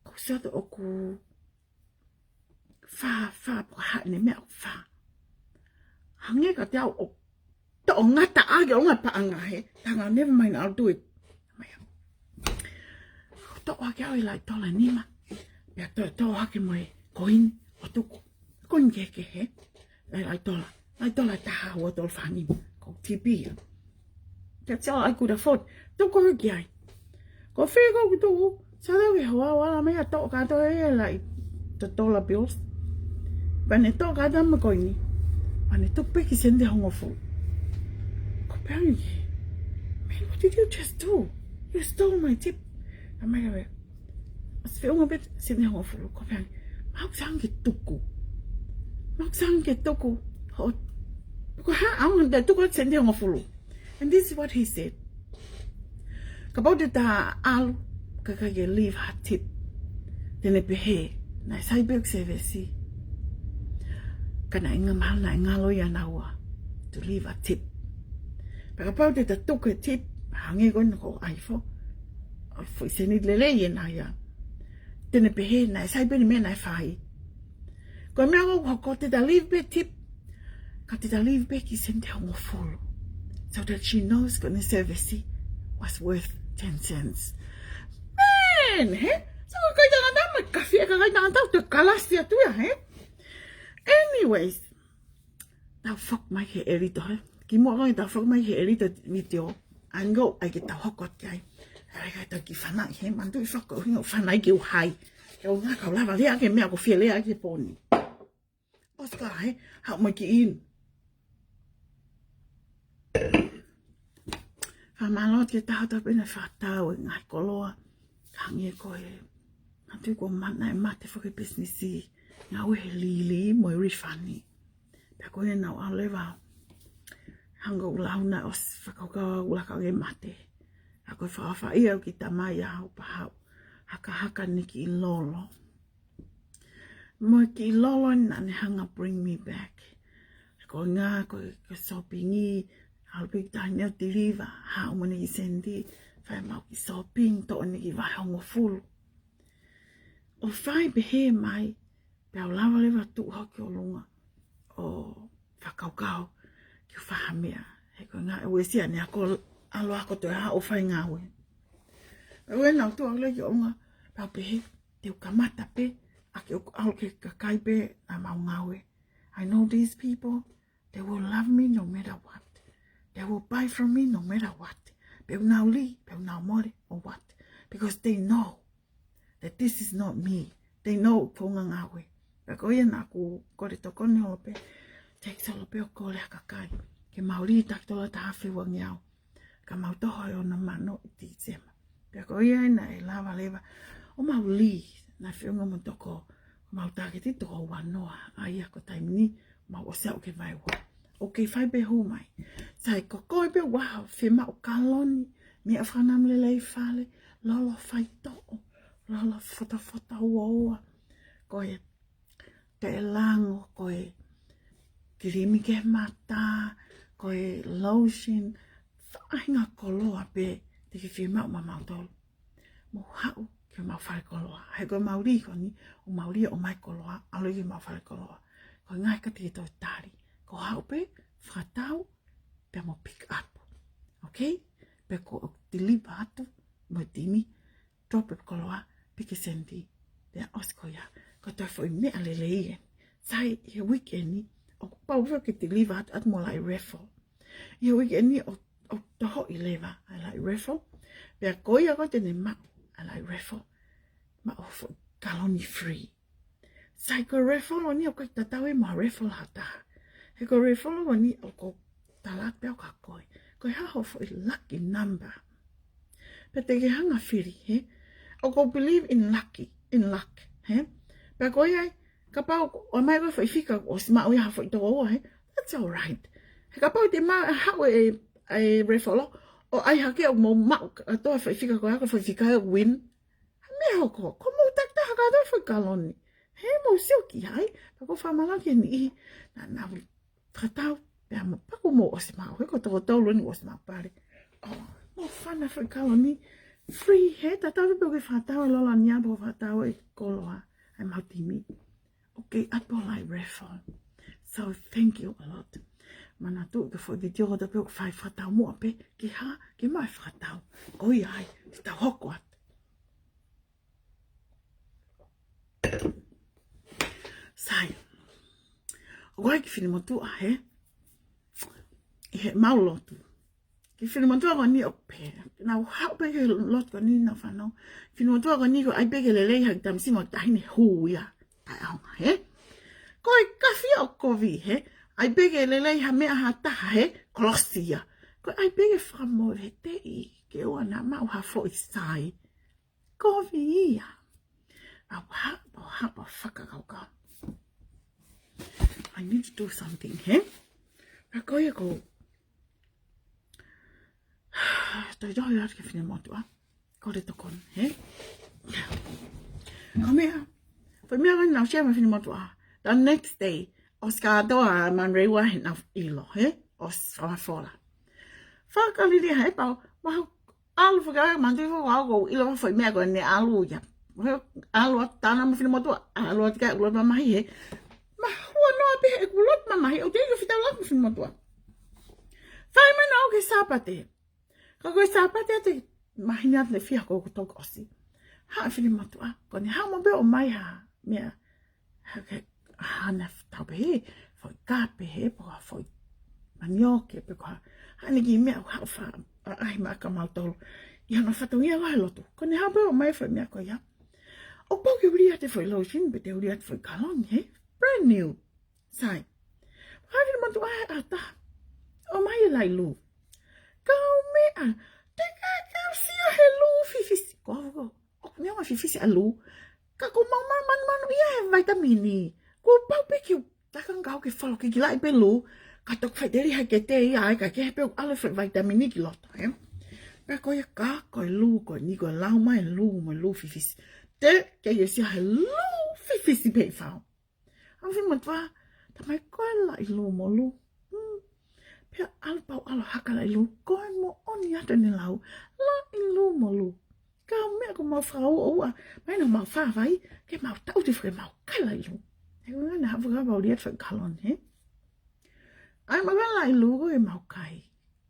Ko e sio atu ʻoku fā, fā, pe ko e hā ʻene meʻa ʻoku fā. Hangē kiate au ʻoku toʻo ngata ʻaki ʻo ngata paʻanga hē. Tanga, never mind, I'll do it. Mai au. Toʻo ʻaki au e laʻi tola ʻe nima. Pea toʻo, toʻo ʻaki mo e koini ʻo tuku. Koini kehekehe. Laʻi, laʻi tola. Laʻi tola ʻe taha, ua, tolu, fā, nima. Ko e tipi ia. That's all I could afford. Tuku ki ai. Ko e fē ko ē ʻoku tuku, sai, tau ke hoa, ʻalu mai ʻo toʻo kātoa e laʻi, the dollar bills. Pea ne toʻo kātoa mo e koini. Pea ne tuku pē kiʻi sēniti ʻe hongofulu. Ko e pehē ange, "Man, what did you just do? You stole my tip." Ka mai ave. ʻOsi feʻunga pē sēniti ʻe hongofulu, ko e pehē ange, "Mau sanga ke tuku. Mau sanga ke tuku. Ho, ko e hā ʻaonga ʻo e tuku sēniti ʻe hongofulu?" And this is what he said. Kapau te ta ʻalu, ka ʻikai ke leave ha tip, te ne pehē naʻe sai pē ʻeku sēvesi. Ka naʻe nga-, mahalo naʻe ngalo ia naua to leave a tip. Pea kapau te ta tuku e tip, hangē ko ena ko e ʻaifo, ʻa e foʻi sēniti lelei ena ia, te ne pehē naʻe sai pē ʻene meʻa naʻe fai. Ko e meʻa ʻoku hoko, te ta leave pē tip, ka te ta leave pē kiʻi sēniti ʻe hongofulu, so that she knows ko ʻene sēvesi was worth ten cents. Man, he? So ko e kakai tangata mai kafia, kakai tangata ʻoku te kalasi atu ia, he? Anyways, tau foki mai he ʻelito, he? Kimuʻa ko ē tau foki mai he ʻelito video, ʻa ia ko ē ʻai ke tau hoko atu ki ai. ʻAi ke tau kiʻi fanai, he? Manatuʻi foki ʻoku ʻuhinga fanai ke u hai. Ke u ngā kau lava lea ki he meʻa ʻoku ou fie lea ki ai he pō ni. ʻOsi ka, he? Haʻu mai ki inu. Fakamālō ki he taha taha pē naʻe fakatau e ngaahi koloa. Ka hangē ko e, manatuʻi ko e mana e mate foki e pisinisi, ngāue he lili mo e refund. Pea ko ena ʻoku ou ʻalu leva, hangē ko e lau naʻe ʻosi fakakaukau ʻoku laka ke mate. Ka ko e fakaʻofaʻia ʻoku ki tamai ʻa e ʻaho pē haʻu, hakahaka ni kiʻi lolo. Mo e kiʻi lolo naʻa ne hanga bring me back. Ko e ngā, ko e, ko e sōpingi, ʻalu pē ki tahi ne ʻo tiliva, haʻu mo ʻene kiʻi sēniti, fai ʻemau kiʻi sōpingi, toʻo ʻene kiʻi vahe hongofulu. ʻO fai pehē mai, pea u lava leva tuʻu hake ʻolunga ʻo fakakaukau ke u fai ha meʻa. He ko e ngā e uesia ne ako, ʻalu ako toe haʻu ʻo fai ngāue. Pea u ena ʻo tuʻu hake ki ʻolunga, pea u pehē, te u kamata pē, ʻa ke u ʻalu ki he kakai pē naʻa mau ngāue. I know these people, they will love me no matter what. They will buy from me no matter what. Pe ʻoku nau lī, pe ʻoku nau mole, or what. Because they know that this is not me. They know ko e ngāue. Pea ko ia naʻa ku kole tokoni holo pē, text holo pē ʻo kole ha kakai ke mau lī taki tola taha fewangi au. Ka mau toho ʻe ono mano ʻi Tīsema. Pea ko ia naʻe lava leva ʻo mau lī, naʻe feʻunga mo e toko, mau tāketi toko uanoa, ʻa ia ko e taimi ni, mau ʻosi aʻu ki he vaeua. ʻOku kei fai pē hū mai. Sai, ko koe pē ʻoku fiemaʻu kaloni, meʻa fānau lelei fale, lolo faitoʻo, lolo fotofota uaua. Ko e teʻelango, ko e kilimi ki he mata, ko e lotion, faʻahinga koloa pē te ke fiemaʻu maʻamautolu. Mou haʻu ki homau fale koloa. He ko ʻemau lī ko eni, ʻoku mau lī ʻo ʻomai koloa, ʻalu ki homau fale koloa. Ko e ngaahi ka te ke toe tali. Ko e haʻu pē, fakatau, pea mo pick up. Okay? Pea ko e deliver atu, mo e timi, drop e koloa, pick e sēniti. Pea ʻosi ko ia, ko e toe foʻi meʻa lelei eni. Sai, ʻi he weekend ni, ʻoku pau pē ke deliver atu, atu mo e laʻi raffle. ʻI he weekend ni ʻoku, ʻoku tohoʻi leva ʻa e laʻi raffle. Pea ko ia ko ē te ne maʻu ʻa e laʻi raffle, maʻu ha foʻi kaloni free. Sai, ko e raffle ʻo eni ʻoku ʻikai tatau ia mo ha raffle ha taha. He ko e raffle ʻo eni ʻoku ou tala atu pē au kia koe, ko e hā hoʻo foʻi lucky number, pea te ke hanga fili, he? ʻOku ou believe in lucky, in luck, he? Pea ko ia ai, kapau ʻoku ʻomai ko e foʻi fika ʻoku ʻosi maʻu ia ha foʻi toko ua, he? That's all right. He kapau te mau haʻu e, e raffle, ʻo ʻai hake ʻo mou maʻu kātoa e foʻi fika ko ia, ko e foʻi fika ia win. Meʻa hoko, ko mou takitaha kātoa e foʻi kaloni. He mou sio ki ai, pea ʻoku ou fakamālō ki he niʻihi naʻa nau fakatau, pea mo, pea kuo mou ʻosi maʻu, he ko e toko tolu eni ʻosi maʻu pale. ʻO mou fana foʻi kaloni free, he tatau pē pe ʻoku ke fakatau e lolo ʻa e niʻihi pe ʻoku ke fakatau e koloa ʻa ʻemau timi. Okay, ʻatu e laʻi raffle. So thank you a lot. Manatuʻi ko e foʻi video ko ē ʻoku fai fakatau muʻa pē, ke hā, ke maʻu e fakatau. Ko ia ai, te tau hoko atu. Sai. ʻOku ʻi ai e kiʻi finemotuʻa, he? ʻI heʻemau lotu. ʻi he finemotuʻa ko eni ʻoku pehē. Naʻa ku haʻu pē ki he lotu ko eni naʻa ku fanongo. Finemotuʻa ko eni ko e ʻai pē ke lelei ha kiʻi tamasiʻi mo e taʻahine, hū ia. Taʻeʻaonga, hē? Ko e kafi ʻoku kovi, hē? ʻAi pē ke lelei ha meʻa ha taha, hē? Kolosi ia. Ko e ʻai pē ke fakamoveteʻi ke ʻoua naʻa maʻu ha foʻi sai. Kovi ia. Au ha, au ha, au fakakaukau. I need to do something, hē? Ka ko ia ko. Toe tohi atu ki he finemotuʻa. Ko e tokoni, hē? Ko e meʻa. Foʻi meʻa ko ē naʻa ku share mo e finemotuʻa. The next day, ʻosi kātoa ʻa e manreua he naʻa ku ʻilo, hē? ʻOsi fakafola. Fakalili he pau, mahu ʻalu fakakaukau, manatuʻi foki au ʻoku ou ʻilo foʻi meʻa ko eni ʻalu ia. ʻAlu atu tānaki mo e finemotuʻa, ʻalu atu ki he lotu mamahi hē. Mahua noa pē he ʻeku lotu mamahi, ʻoku teʻeki ke fetaulaki mo e finemotuʻa. Fai mai naʻa ku ʻi he Sāpate. Ka ko e Sāpate atu, mahino atu ne fia ko ʻeku toki ʻosi. Haʻu e finemotuʻa, ko eni haʻu mo pē ʻomai ha meʻa. Hake, hana tau pē hē, foʻi kape hē, pe ko ha foʻi manioke, pe ko ha, haʻane kiʻi meʻa ʻoku haʻu ʻo fai ʻa e ʻaʻahi maʻa kimautolu. ʻI hano fatongia ʻo e lotu. Ko eni haʻu pē ʻomai foʻi meʻa ko ia. ʻOku pau ke u lī atu e foʻi lotion, pe te u lī atu e foʻi kaloni, hē? Brand new. Sai. Haʻu e finemotuʻa he ʻata. ʻOmai e laʻi lū. Kaumeʻa. Te ke kau sia he lū fifisi. Ko au ko. ʻOku ne ʻomai fifisi ʻa e lū. Ka ʻoku mau ma-, manumanu ia he vaitamini. Kuo pau pē ke u takanga kau ke falo ke kilaʻi pē lū. Ka toki faʻiteliha ke te ia ai ka ke he pē ʻalu e foʻi vaitamini ki loto, hē? Pea ko ia ka, ko e lū, ko eni ko e lau mai e lū, mo e lū fifisi. Te ke ia sia he lū fifisi pē ʻi fau. Au finemotuʻa, tamai ko e laʻi lū mo lū. Hmm. Pea ʻalu pau ʻalu haka laʻi lū, ko e moʻoni atu ʻene lau. Laʻi lū mo lū. Kaumeʻa ko mau fakaʻuʻuʻa, mai naʻa mau fāvai, ke mau taʻutu foki mau kai laʻi lū. He ko e ngana hafu ka mau lī atu foʻi kaloni, hē? ʻAi mau kai laʻi lū ko ke mau kai.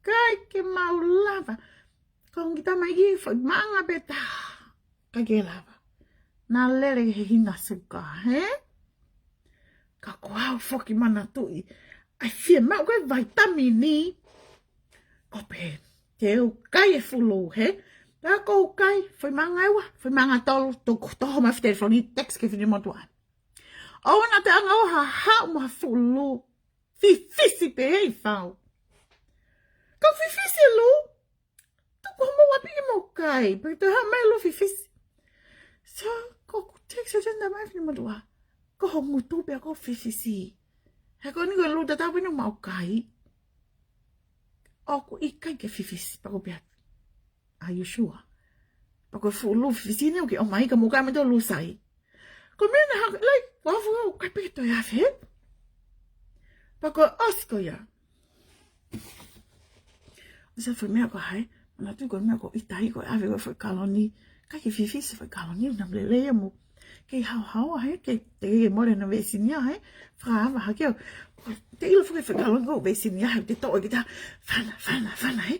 Kai ke mau lava. Ko e ongo kiʻi tamaiki foʻi maʻanga pē taha. Kai ke lava. Naʻa lele he hina suka, hē? Ka ko au foki manatuʻi. ʻAi fiemaʻu ko e vaitamini. Ko pē. Te u kai e fuʻu lū, hē? Pea ko u kai, foʻi maʻanga ʻe ua, foʻi maʻanga ʻe tolu, to-, toho mai e telefoni, text ki he finemotuʻa. ʻOua naʻa te anga ʻo ha, haʻu mo ha fuʻu lū. Fifisi pē ʻi fau. Ka fifisi e lū. Tuku mo ʻapi ke mau kai. Pea toe haʻu mai e lū fifisi. So, ko ʻeku text atu ʻeni mai e finemotuʻa. Ko ho ngutu pē ʻa e fifisi. He ko eni ko e lū tatau pē naʻa mau kai. ʻOku ʻikai ke fifisi, pea ko u pehē atu. Are you sure? Pea ko e fuʻu lū fifisi ni ʻoku ke ʻomai ka mo kai mai e lū sai. Ko e meʻa naʻe hake, like, ʻoku ou fakaʻuʻuʻa pē ke toe ʻave. Pea ko e ʻosi ko ia. ʻOsi e foʻi meʻa ko hai, manatuʻi ko e meʻa ko ʻitai ko e ʻave ko e foʻi kaloni. ʻIkai ke fifisi e foʻi kaloni, naʻa mo lelei ia mo. Kei haohaoa hē, kei te ke mole na vesinia hē, fakaava hake au. Te ʻilo foki e foʻi kaloni ko vesinia hē, te toʻo ki ta, fana, fana, fana hē.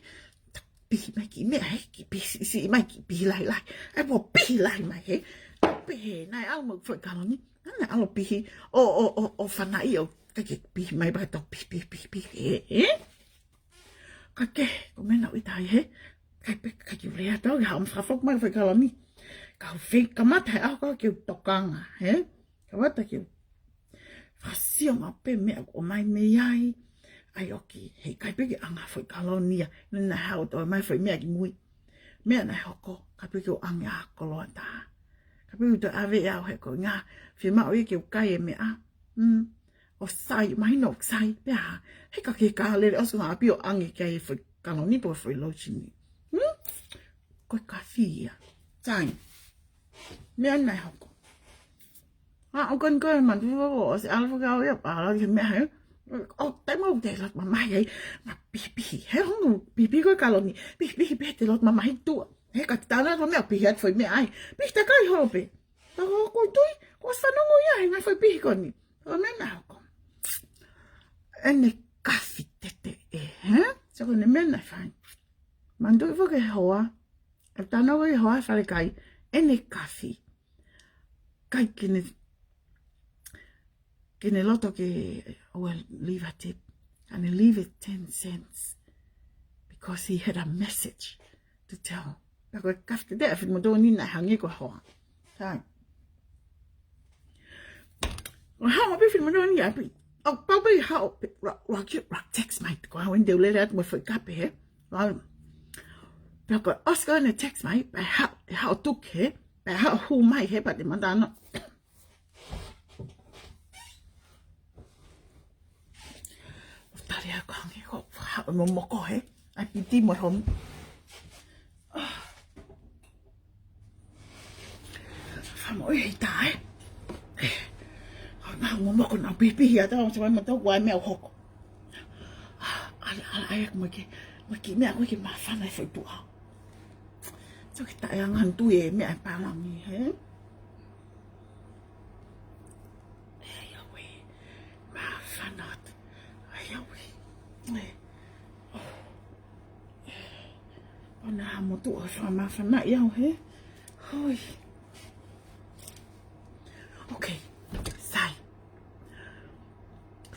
Pihi mai kiʻi meʻa hē, kiʻi pihi siʻisiʻi mai, kiʻi pihi lahilahi. ʻAi pō pihi lahi mai hē. Pehē, naʻe ʻalu mo e foʻi kaloni. Naʻa ne ʻalu pihi, ʻo, ʻo, ʻo, ʻo fanaʻi ʻo, ka ke pihi mai pea tau pihi, pihi, pihi, pihi, hē, hē. Ka ke, ko e meʻa naʻe ʻitai hē. Kai pē, kai ke u lea atu au, ke haʻu mo fakafoki mai e foʻi kaloni. Kau fei kamata he ʻaho ko ē ke u tokanga, hē. Kamata ke u fakasio maʻu pē meʻa ʻoku ʻomai mei ai. ʻAi ʻoku ʻikai pē ke anga e foʻi kaloni ia. Naʻa ne haʻu ʻo toe ʻomai e foʻi meʻa kimui. Meʻa naʻe hoko, ʻikai pē ke u ʻange ʻa e koloa tā. ʻIkai pē ke u toe ʻave ʻe au he ko e ʻuhinga, fiemaʻu ia ke u kai e meʻa. Hmm. ʻOku sai, mahino ʻoku sai, pea hā. He ka ke ka lele ʻosi ngā ʻapi ʻo ʻange ki ai e foʻi kaloni pe ko e foʻi lotion ni. Hmm? Ko e kafi ia. Sai. Meʻa naʻe hoko. ʻA, ʻoku ʻikai ko e manatuʻi ʻoku ʻosi ʻalu fakau ia, ʻalu ki he meʻa hē. ʻO, taimi ʻoku te lotu mamahi ai, naʻa pihipihi. He hongo pihipihi ko e kaloni. Pihipihi pē te lotu mamahi tuʻa. He ka te tana to meʻa pihi atu foʻi meʻa ai. Pihi takai holo pē. Pea ko ʻeku tui, kuo ʻosi fanongo ia he ngaahi foʻi pihi ko eni. Ko e meʻa naʻe hoko. ʻEne kafi tete ē, hē? So ko ʻene meʻa naʻe fai. Manatuʻi foki e hoa. ʻE tana ko e hoa falekai. ʻEne kafi. ʻIkai ke ne, ke ne loto ke, oh, well, leave a tip. ʻAne leave it ten cents. Pe because he had a message to tell. Pea ko e kafi te te ʻa Finemotuʻa ni naʻe hangē ko e hoa. Sai. ʻO haʻu pē Finemotuʻa ni ʻapi. ʻO pau pē haʻu pē, ʻoua, ʻoua ke, ʻoua text mai. Ko au eni te u lele atu mo e foʻi kape, hē? ʻOua. Pea ko e ʻosi ko ē ʻene text mai, pea haʻu, haʻu tuku, hē? Pea haʻu hū mai, hē? Pea te mata ano. Tali ʻa e kongi ko, haʻu mo moko, hē? ʻAi piti mo e home. Famo e hei tae. Haʻu mo moko na pipi ʻa tau, sa mai ma tau kua meʻa ʻo hoko. ʻAla, ʻala, ʻai aku mai ke, mai ke meʻa ko ē ke māfana e foʻi tuʻa. So ke taʻe anga atu e meʻa e pālangi, hē? ʻAi au ē. Māfana atu. ʻAi au ē. ʻE. ʻO. ʻO na ha motuʻa fakamāfanaʻi au, hē? Hoi. Okay. Sai.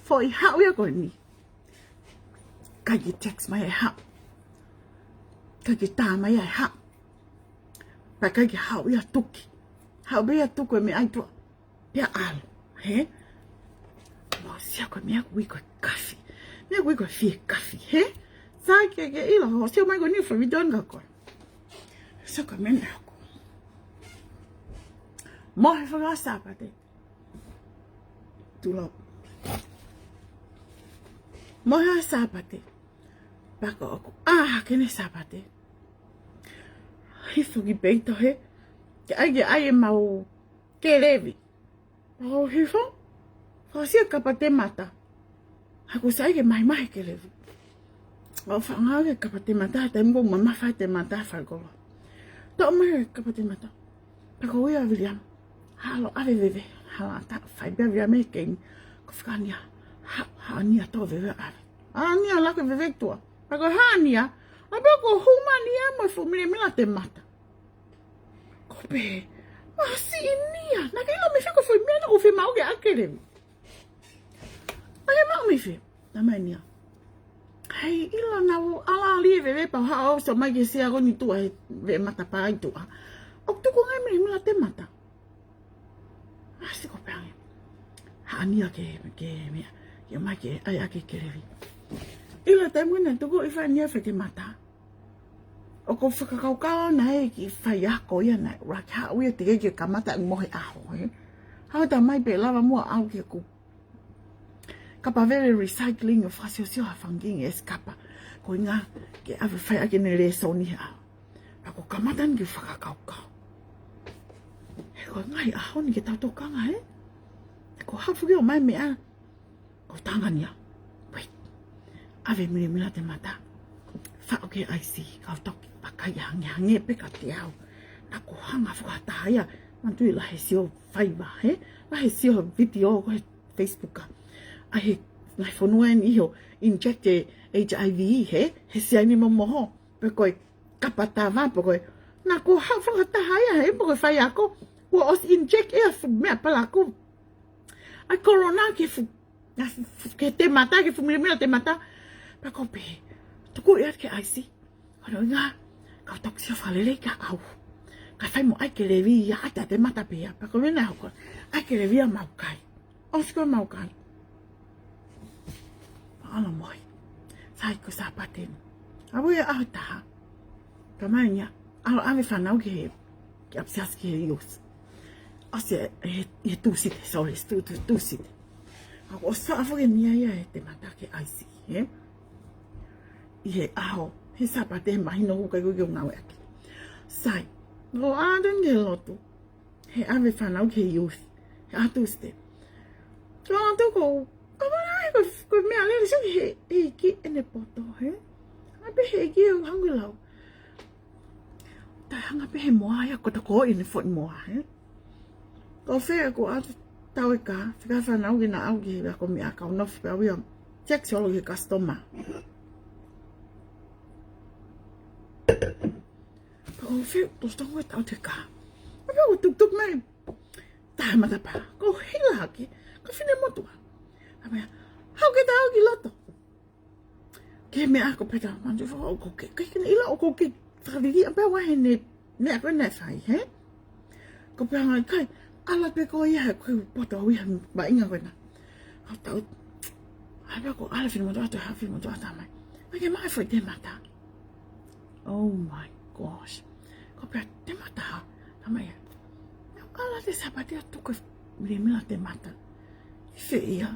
Foʻi haʻu ia ko eni. ʻIkai ke text mai ʻe haʻu. ʻIkai ke tā mai ʻe haʻu. Pea ʻikai ke haʻu ia tuku. Haʻu pē ia tuku e meʻa ʻi tuʻa. Pea ʻalu, hē? Mou sio ko e meʻa ʻoku ui ko e kafi. Meʻa ʻoku ui ko e fie kafi, hē? Sai ke ke ʻilo, ʻo sio mai ko eni foʻi video ni ka ko ē. Sio ko e meʻa naʻe hoko. Mohe faka Sāpate. Tulo. Mohe ʻa Sāpate. Pea ko ʻoku ʻā hake ʻene Sāpate. Hifo ki peito, hē? Ke ʻai ke ʻai ʻemau kelevi. Pea u hifo. Fakaʻosi e kapa temata. Haʻaku ʻosi ʻai ke mahimahi e kelevi. ʻO fakaʻau e kapa temata, taimi ko ē mamafa e temata fai koloa. Toʻo mai e kapa temata. Pea ko ia Viliami. Halo ʻave veve. Hala ata fai pē Viliami e keini. Ko e fakaʻania. Ha, haʻania toʻo veve ʻave. ʻAnia laku e veve tuʻa. Pea ko e haʻania. ʻA pea ko e hū mai ʻania mo e fuʻu milemila temata. Ko pē. Masiʻi ʻania. Naʻa ke ʻilo mei fē ko e foʻi meʻa naʻa ku fiemaʻu ke ʻai kelevi. Naʻa ke maʻu mei fē. Naʻa mai ʻania. Hei ʻilo naʻa u ʻalali e veve pea u haʻu ʻo ʻosi mai ke sea ko eni tuʻa he veve matapā ʻi tuʻa. ʻOku tuku ngai milemila temata. ʻAsi ko pē ange. Haʻania ke, ke meʻa. Ke mai ke ʻai ʻaki e kelevi. ʻIlo taimi naʻe tuku ʻi fai ʻania fai temata. ʻOku ou fakakaukau naʻe ʻi ai e kiʻi faiako ia naʻe ʻuluaki haʻu ia teʻeki ke kamata e mohe ʻaho, hē? Haʻu ʻo tā mai pē lava muʻa ʻalu ki heʻeku kapa veve recycling ʻo fakasiosio ha fanga kiʻi ʻesi kapa. Ko e ʻuhinga ke ʻave fai ʻaki ʻene lēsoni he ʻaho. Pea ʻoku kamata eni ke fakakaukau. He ko e ngaahi ʻaho ni ke tau tokanga, hē? He ko e hafu ke ʻomai e meʻa. Ko e tangania. Wait. ʻAve milemila temata. Faʻo ki he ʻaisi. Kau toki pakai hangē hangē pē kiate au. Naʻa ku hanga fakataha ia. Manatuʻi lahi e sio faiva, hē? Lahi e sio vitiō ko ē he Facebook ʻa. ʻAi he ngaahi fonua eni ʻi he ʻo inject e H I V, hē? He sia ni mo moho. Pe ko e kapa tava, pe ko e. Naʻa ku hanga fakataha ia, hē? Pe ko e faiako. Kuo ʻosi inject ia fu meʻa palaku. ʻAi corona ki he fu, ʻa fu, fu, ki he temata, ki he fuʻu milemila temata. Pea ko pē. Tuku ia ki he ʻaisi. Ko hono ʻuhinga, kau toki sio fakalelei kia au. Kae fai mo ʻai kelevi ia ʻa e temata pē ia. Pea ko e meʻa naʻe hoko. ʻAi kelevi ia mau kai. ʻOsi ko ē mau kai. Pea ʻalu mohe. Sai ko e Sāpate ni. ʻAve ia ʻaho ʻe taha. Ka mai ʻania. ʻAlu ʻave fānau ki he, ki ʻapisiasi ki he youth. ʻOsi e, he, he Tūsite, sorry, Tū, Tū, Tūsite. ʻA ko e ʻosi faʻa foki ʻania ia he temata ki he ʻaisi, hē? ʻI he ʻaho, he Sāpate, he mahino ʻoku ʻikai ko ē ke u ngāueʻaki. Sai, ʻo ʻalu atu eni ki he lotu. He ʻave fānau ki he youth. He ʻaho Tūsite. Ko e lotu ko, ka mana ai ko, ko e meʻa lele sio ki he, he ʻeiki ʻene poto, hē? ʻAve he ʻeiki ʻo hangē lau. Taʻe hanga pē he moa ia ko e toko ʻene foʻi moa, hē? Ko fē ko ʻatu tau e kā, fika fānau ke na ʻalu ki he ako meʻa kau nofo pē au ia. Check solo ki he customer. Ko fē, to stongo e tau te kā. ʻAve ko tuktuk mai. Taha matapā. Ko hila hake. Ko Finemotuʻa. ʻAve, haʻu ke tau ki loto. ke meʻa ko peta mantu fo o ko ke, ke ke ila o ko ke, fakavili a pe wa he ne, ne a ko ne fai, he? Ko pe anga kai, ala pe ko ia he ko poto au ia ma inga ko na. Au tau, ai pe ko ala fini moto atu, ha fini moto atu mai. Mai ke mai foʻi temata. Oh my gosh. Ko pea temata ha, tamai ia. Ala te sapati atu ko milemila temata. ʻI fē ia.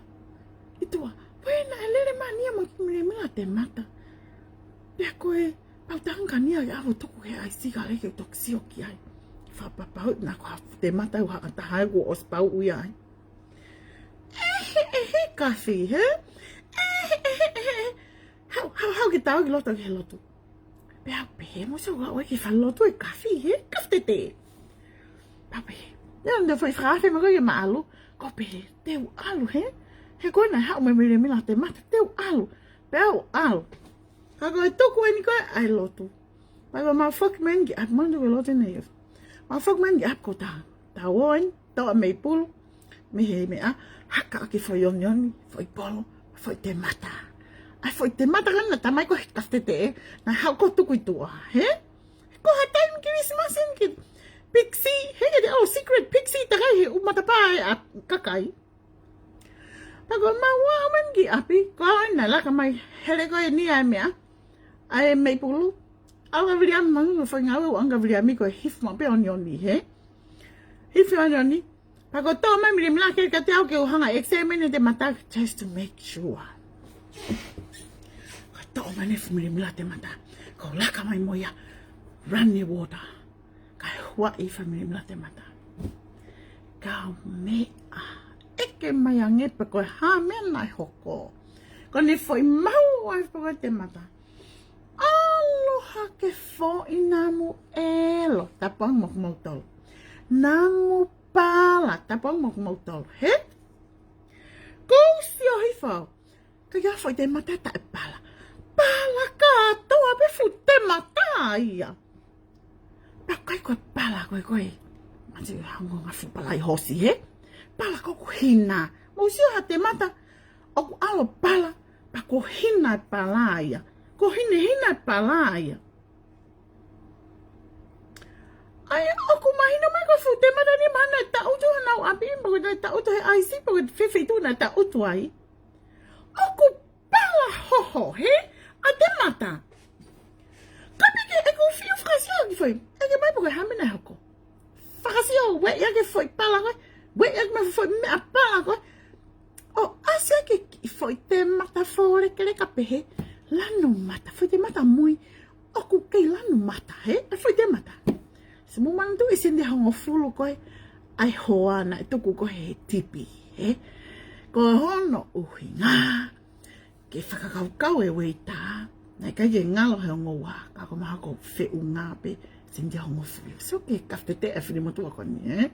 ʻI tuʻa. Pea naʻe lele mai ʻa nia mo milemila temata. Pea ko e, pau tangka nia ia ʻo tuku he ʻaisi ka leke toki sio ki ai. Fakapapau na ko ha temata ʻu ha taha ʻoku ʻosi pau ui ai. ʻEhe, ʻehe, kafi, he? ʻEhe, ʻehe, ʻehe. Hau, hau, hau ke tau ki loto ki he lotu. Pea pehē mo se ua ʻoe ke fa lotu e kafi, he? Kafi tete. Pea pehē. Ia, nda fai fakafe ma ko ia ma ʻalu. Ko pehē, te u ʻalu, he? He ko na hau me milemila temata, te u ʻalu. Pea u ʻalu. Ka ko e tuku eni ko e ʻai lotu. Pea ko ma foki mai ki ʻapi mandu ko lotu nei. Ma foki mai ki ʻapi ko ta. Ta ʻoe, toʻa mei pulu. Mei he meʻa, haka ʻaki foʻi onioni, foʻi polo, foʻi temata. ʻAi foʻi temata ka na tamai ko he kafi tete, na hau ko tuku ʻi tuʻa, he? Ko ha taimi Kilisimasi eni ki Pixi, he ke te ʻo secret Pixi, takai he ʻu matapā ʻa kakai. Pea ko ma ua ʻo mai ki ʻapi, ko au ena laka mai, hele ko e nia e meʻa, ʻai mei pulu, au ka vili ami mangu, fai ngau e anga vili ami ko e hif ma pe onioni, he? Hif onioni, pea ko toʻa mai milemila ke ka te au ke u hanga examine temata just to make sure. Ko toʻa mai ne fu milemila temata, ko laka mai mo ia, running water. Ka e hua ʻi fa milemila temata. Ka meʻa, ʻeke mai ange pe ko e ha meʻa naʻe hoko. Ko ne foʻi mau ai pe ko e temata. Aloha ke foʻi namu ʻelo, tapu ange mo kimoutolu. Namu pala, tapu ange mo kimoutolu. He? Ko u sio hifo au. Ka ia foʻi temata taʻe pala. Pala kātoa pe fuʻu temata ia. Pea kai ko e pala ko e ko e. Mati hango nga fuʻu pala ʻi hosi, he? Pala ko ʻoku hina. Mo sio ha temata. ʻOku ʻalu pala. Pea ko hina e pala ia. Ko hina, hina e pala ia. ʻAi, ʻoku mahino mai ko e fuʻu temata ni mahana e taʻutu hanau ʻapi, pea ko e taʻutu he ʻaisi, pea ko e fefeitu na taʻutu ai. ʻOku pala hoho, he? ʻA temata. Ka piki ʻeku fiu fakasio ki foʻi. ʻEke mai pe ko e ha meʻa naʻe hoko. Fakasio, ue ia ke foʻi pala ko e. Ue ia ke ma foʻi meʻa pala ko e. ʻO ʻasi ake ki foʻi temata fole kele ka pehē. Lanu mata, foʻi temata mui. ʻOku kei lanu mata, he? ʻAi foʻi temata. Se mo manatu ʻi Seniti hongofulu ko e. ʻAi hoa naʻe tuku ko e he tipi, he? Ko hono ʻuhinga. Ke fakakaukau e ueita, naʻe ʻikai ke ngalo he ongo ua, ka ko maha ko feʻunga pe, Seniti hongofulu. So ke kafi tete e fini motuʻa ko eni, he?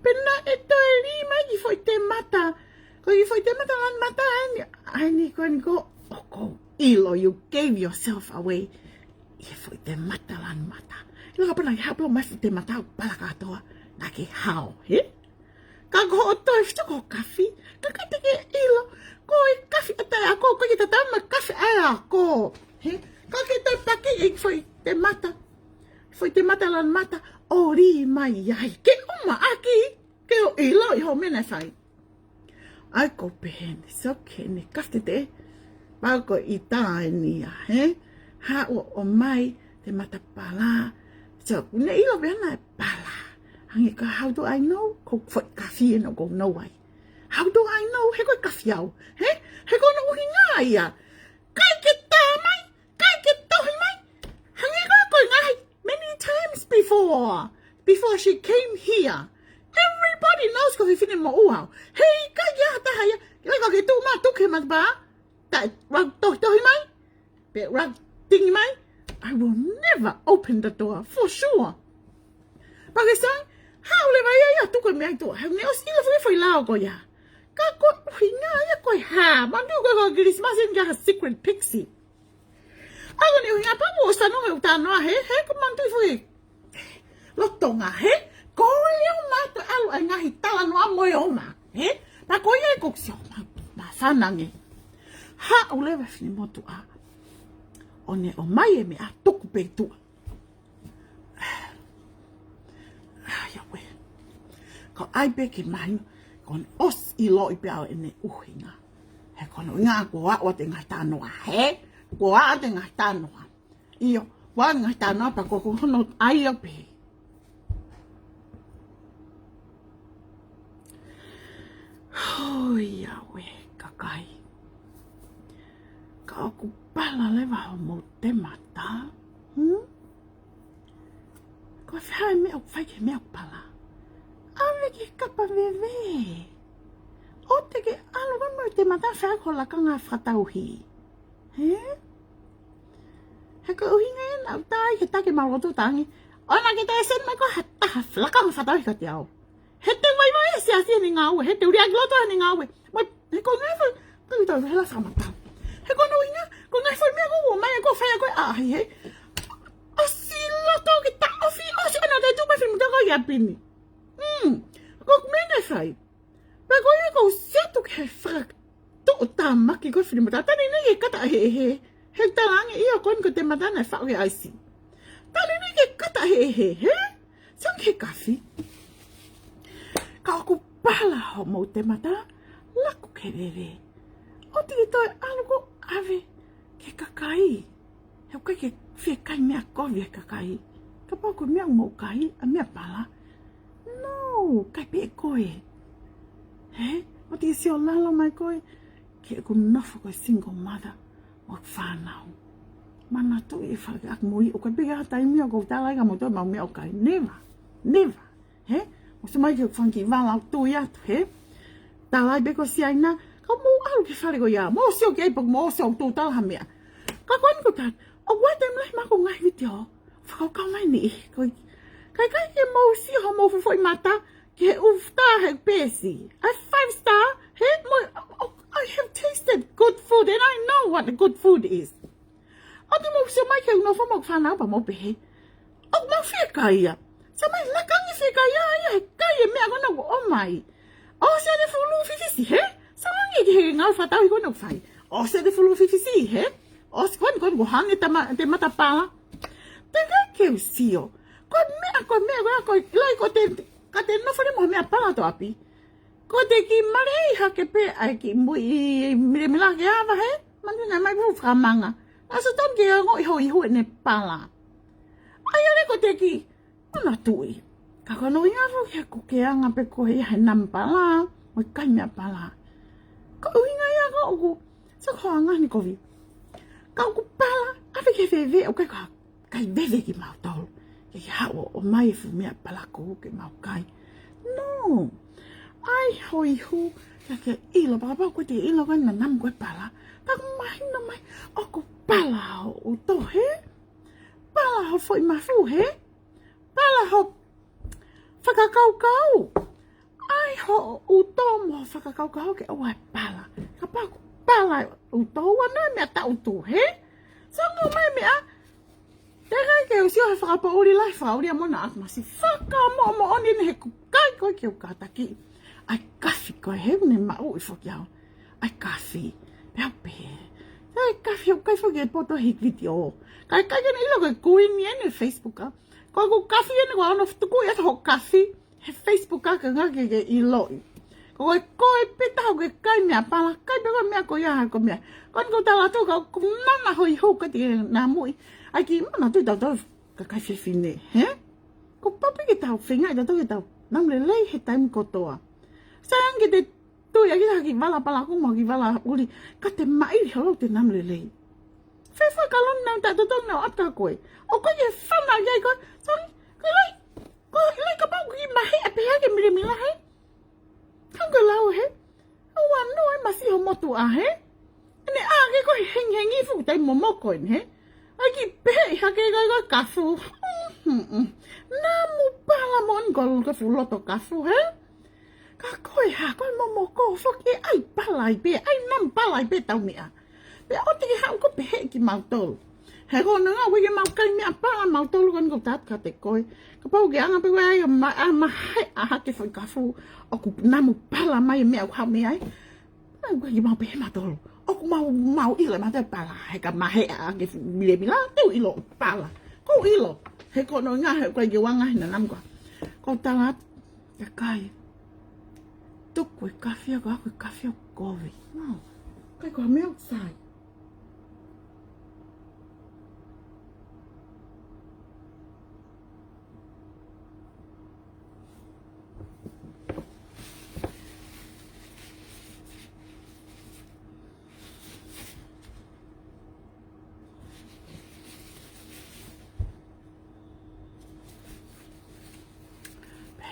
Pea naʻe toe lī mai ki foʻi temata. Ko e foʻi temata lanu mata ʻa eni, ʻa eni ko eni ko, ʻoku ou ʻilo, you gave yourself away. ʻI he foʻi temata lanu mata. ʻIlo ka pana ke hapo mai foʻi temata ʻoku pala kātoa, naʻa ke hao, he? Ka ko hoʻo toe fitu ko kafi, ka ka te ke ʻilo, ko e kafi ʻa e taʻeako, ko e tatau mo e kafi ʻa e ako. He? Ka ke toe paki e foʻi temata. Foʻi temata lanu mata, ʻo lī mai ai. Ke ʻuma ʻaki, ke ʻo ʻilo ʻi hoʻo meʻa naʻe fai. ʻAi ko pehē ni, so ke ne kafi tete, pea ko ʻi tā eni ia, he? Haʻu ʻo mai, temata pala. So, ne ʻilo pē naʻe pala. Hangē ko e how do I know? Ko foʻi kafi ena ʻoku ou know ai. How do I know? He ko e kafi au. He? He ko hono ʻuhinga ia. ʻIkai ke tā mai, ʻikai ke tohi mai. Hangē ko e ko e ngaahi. Many times before, before she came here. Everybody knows ko e fefine moʻua au. He ʻikai ke ʻi ai ha taha ia. Ke ʻikai ke tuʻu mai tuku he matapā. Ta, ʻoua tohi tohi mai. Pe ʻoua tingi mai. I will never open the door, for sure. Pea ke sai, haʻu leva ia ia tuku e meʻa ʻi tuʻa. He ne ʻosi ʻilo foʻi foʻi lao ko ia. Ka ko e ʻuhinga ia ko e hā. Manatu ko e ko e Kilisimasi eni ka ha secret pixie. ʻA ko eni ʻuhinga pea mo ʻosi tanu he ʻuta noa he, he ko manatu foʻi. Lolotonga he, ko e ʻuhinga ʻoku ʻalu ai ngaahi talanoa mo e ʻuhinga. He, pea ko ia ʻoku ou sio ma, ma fanange. Haʻu leva fini motuʻa. ʻo ne ʻomai e meʻa tuku pē tuʻa. ʻAi, ʻauē. Ka ʻai pē ke mahino, ko ʻene ʻosi ʻiloʻi pē ʻa ʻene ʻuhinga. He ko hono ʻuhinga kuo aʻu atu e ngaahi talanoa, hē? Kuo aʻu atu e ngaahi talanoa. ʻIo, kuo aʻu e ngaahi talanoa pea ko, ko hono ʻai ʻo pehē. Hoi, ʻauē, kakai. Ka ʻoku pala leva hoʻomou temata. Hmm? Ko e fē ha meʻa ʻoku fai ki he meʻa ʻoku pala? ʻAve ki he kapa veve. ʻOua te ke ʻalu koe mo e temata ʻo fai ho lakanga fakatauhi. Hē? He ko e ʻuhinga ia naʻa ku tā ai ke taki maʻa loto tangi. ʻOua naʻa ke toe send mai ko ha taha lakanga fakatauhi kiate au. He te vaivai he siasi ʻene ngāue, he te uli ʻaki loto ʻene ngāue. Mai, he ko e ngaahi foʻi, ko e tau hela sa mata. He ko hono ʻuhinga, ko e ngaahi foʻi meʻa ko ē ʻoku ʻomai ko ē ʻo fai ko ē ʻa e ʻaʻahi, hē? ʻOsi loto ke taʻofi, ʻosi ʻona te tuku mai finemutoa ko ia pini. Hmm, ko e meʻa naʻe fai. Pea ko ia ʻoku ou sio atu ki he fakatuʻutāmaki ko ē finemutoa. Tali ni ke kata he, he, he tala ange ia ko eni ko e temata naʻe faʻu he ʻaisi. Tali ni ke kata he, he, he. Sio ki he kafi. Ka ʻoku pala hoʻomou temata, laku ki he veve. ʻOua te ke toe ʻalu koe ʻo ʻave ki he kakai. He ʻoku ʻikai ke fie kai meʻa kovi ʻa e kakai. Kapau ko e meʻa ʻoku mou kai, ʻa e meʻa pala. No, kai pē ʻe koe. Hē? ʻOua te ke sio lalo mai koe ki heʻeku nofo ko e single mother mo e fānau. Manatuʻi e faka-, ʻaku mui, ʻoku ʻikai pē ha taimi ʻoku ou tala ai kia moutolu ʻemau meʻa ʻoku kai. Never. Never. Hē? Mou sio mai ki he fanga kiʻi vala ʻoku tui atu, hē? Tala ai pē ko Siaina, ka mou ʻalu ki he fale ko ia, mou sio ki ai pē, mou sio ʻoku ou tala ha meʻa. Ka ko eni ko e taimi, ʻoku ʻi ai e taimi lahi maʻaku ngaahi vitiō, fakakaukau mai ni, ko e, ka ʻikai ke mou sio hoʻomou fuʻu foʻi mata ki he ʻū star he peesi. ʻA e five star, hē, mo, oh, I have tasted good food and I know what good food is. ʻOua te mou sio mai ki heʻeku nofo mo ʻeku fānau pea mou pehē ʻoku mau fie kai ia. Sio mai, lakangi fie kai ia, ia he kai e meʻa ko ena ʻoku ʻomai. ʻOsi ʻene fulu fifisi, hē? Sio ange ki he ngāue fakatauhi ko ena ʻoku fai. ʻOsi ʻene fulu fifisi, hē? ʻOsi ko eni, ko eni kuo hangē tama-, temata pala. Te ke ke u sio. Ko e meʻa, ko e meʻa, ko e, ko e, ʻiloʻi ko te, ka te nofo ni mo e meʻa pala ʻi ho ʻapi. Ko te kiʻi malei hake pē ʻa e kiʻi muʻi milemila ke ava, hē? Mani naʻe ʻomai pē fakamanga. Naʻa sio atu ke ongoʻi ho ihu ʻene pala. ʻAi ʻale ko te kiʻi, manatuʻi. Ka ko hono ʻuhinga foki he ʻoku ke anga pē koe ia he namu pala, mo e kai meʻa pala. Ko e ʻuhinga ia ko ē ʻoku, sio ko e anga ni kovi. Ka ʻoku pala, ʻave ki he veve, ʻoku ʻikai ko ha kai veve kimautolu. Ke ke haʻu ʻo ʻomai e fuʻu meʻa pala ko ē ke mau kai. No. ʻAi ho ihu, ke ke ʻilo, pea kapau ʻoku ʻikai te ke ʻilo ko e namu ko ē pala. Pea ʻoku mahino mai, ʻoku pala ho ʻuto, hē? Pala ho foʻi mafu, hē? Pala ho fakakaukau. ʻAi ho ʻuto mo ho fakakaukau ke ʻoua ʻe pala. Kapau ʻoku pala e ʻuto, ʻoua naʻa meʻa taʻutu, hē? Sio ange mai meʻa. Te ke ke u sio he fakapoʻuli lahi, fakaʻuli a mona aku masi. Fakamoʻomoʻoni eni he ʻoku ʻikai ko e ke u kātaki. ʻAi kafi ko e he ne maʻu i foki au. ʻAi kafi. Pea u pehē. ʻAi kafi, ʻoku ʻikai foki e poto he vitiō. Ka ʻikai ke ne ʻilo ko e kuini eni Facebook a. Ko ʻeku kafi eni ko hono tuku ia ho kafi he Facebook a ke ngā ke ke ʻiloʻi. Ko e ko e pita ho ke kai meʻa pala, kai pē ko e meʻa ko ia ha ko e meʻa. Ko eni ko e tala atu ka ʻoku nana ho ihu ka te namuʻi. ʻAi kiʻi manatuʻi tautolu kakai fefine, hē? Ko e pau pē ke tau feinga ʻe tautolu ke tau namu lelei he taimi kotoa. Sai ange ke te tui ʻaki ha kiʻi vala pala ko mo ha kiʻi vala ʻuli, ka te maʻili holo te namu lelei. Fēfē ka lon nau ta toto nau ʻata koe. ʻOku ʻikai ke fana ʻikai koe. Song, ko lai, ko lai kapau ki mahe a pehē ke milemila, hē? Kau ke lau, hē? ʻOua naʻa masi ho motuʻa, hē? ʻEne ʻā ke ko e hengihengi fuʻu taimi momoko eni, hē? ʻAi kiʻi pehē ʻi hake ko e ko e kafu. Mm, mm, mm. Namu pala mo ʻeni ko e kafu loto kafu, hē? Ka ko e hā, ko e momoko foki ʻe ʻai pala ai pē, ʻai namu pala ai pē ʻetau meʻa. Pea ʻoua te ke haʻu koe ʻo pehē kimautolu. He ko hono ʻuhinga ʻoku ʻikai ke mau kai meʻa pala mautolu ko eni ko tatu ka te koe. Kapau ke anga pē koe ai ʻo ma-, ʻa mahe ʻa hake foʻi kafu ʻoku namu pala mai e meʻa ʻoku haʻu mei ai. ʻOku ʻikai ke mau pehē mautolu. ʻOku mau, mau ʻilo ʻe mate pala, he ka mahe ʻa ke milemila, te u ʻilo pala. Ko u ʻilo, he ko hono ʻuhinga, he ko e ke uanga, he nanam koa. Ko tala, kakai. Tuku e kafi ʻa ko e kafi ʻo kovi. No, kai ko ha meʻa ʻoku sai.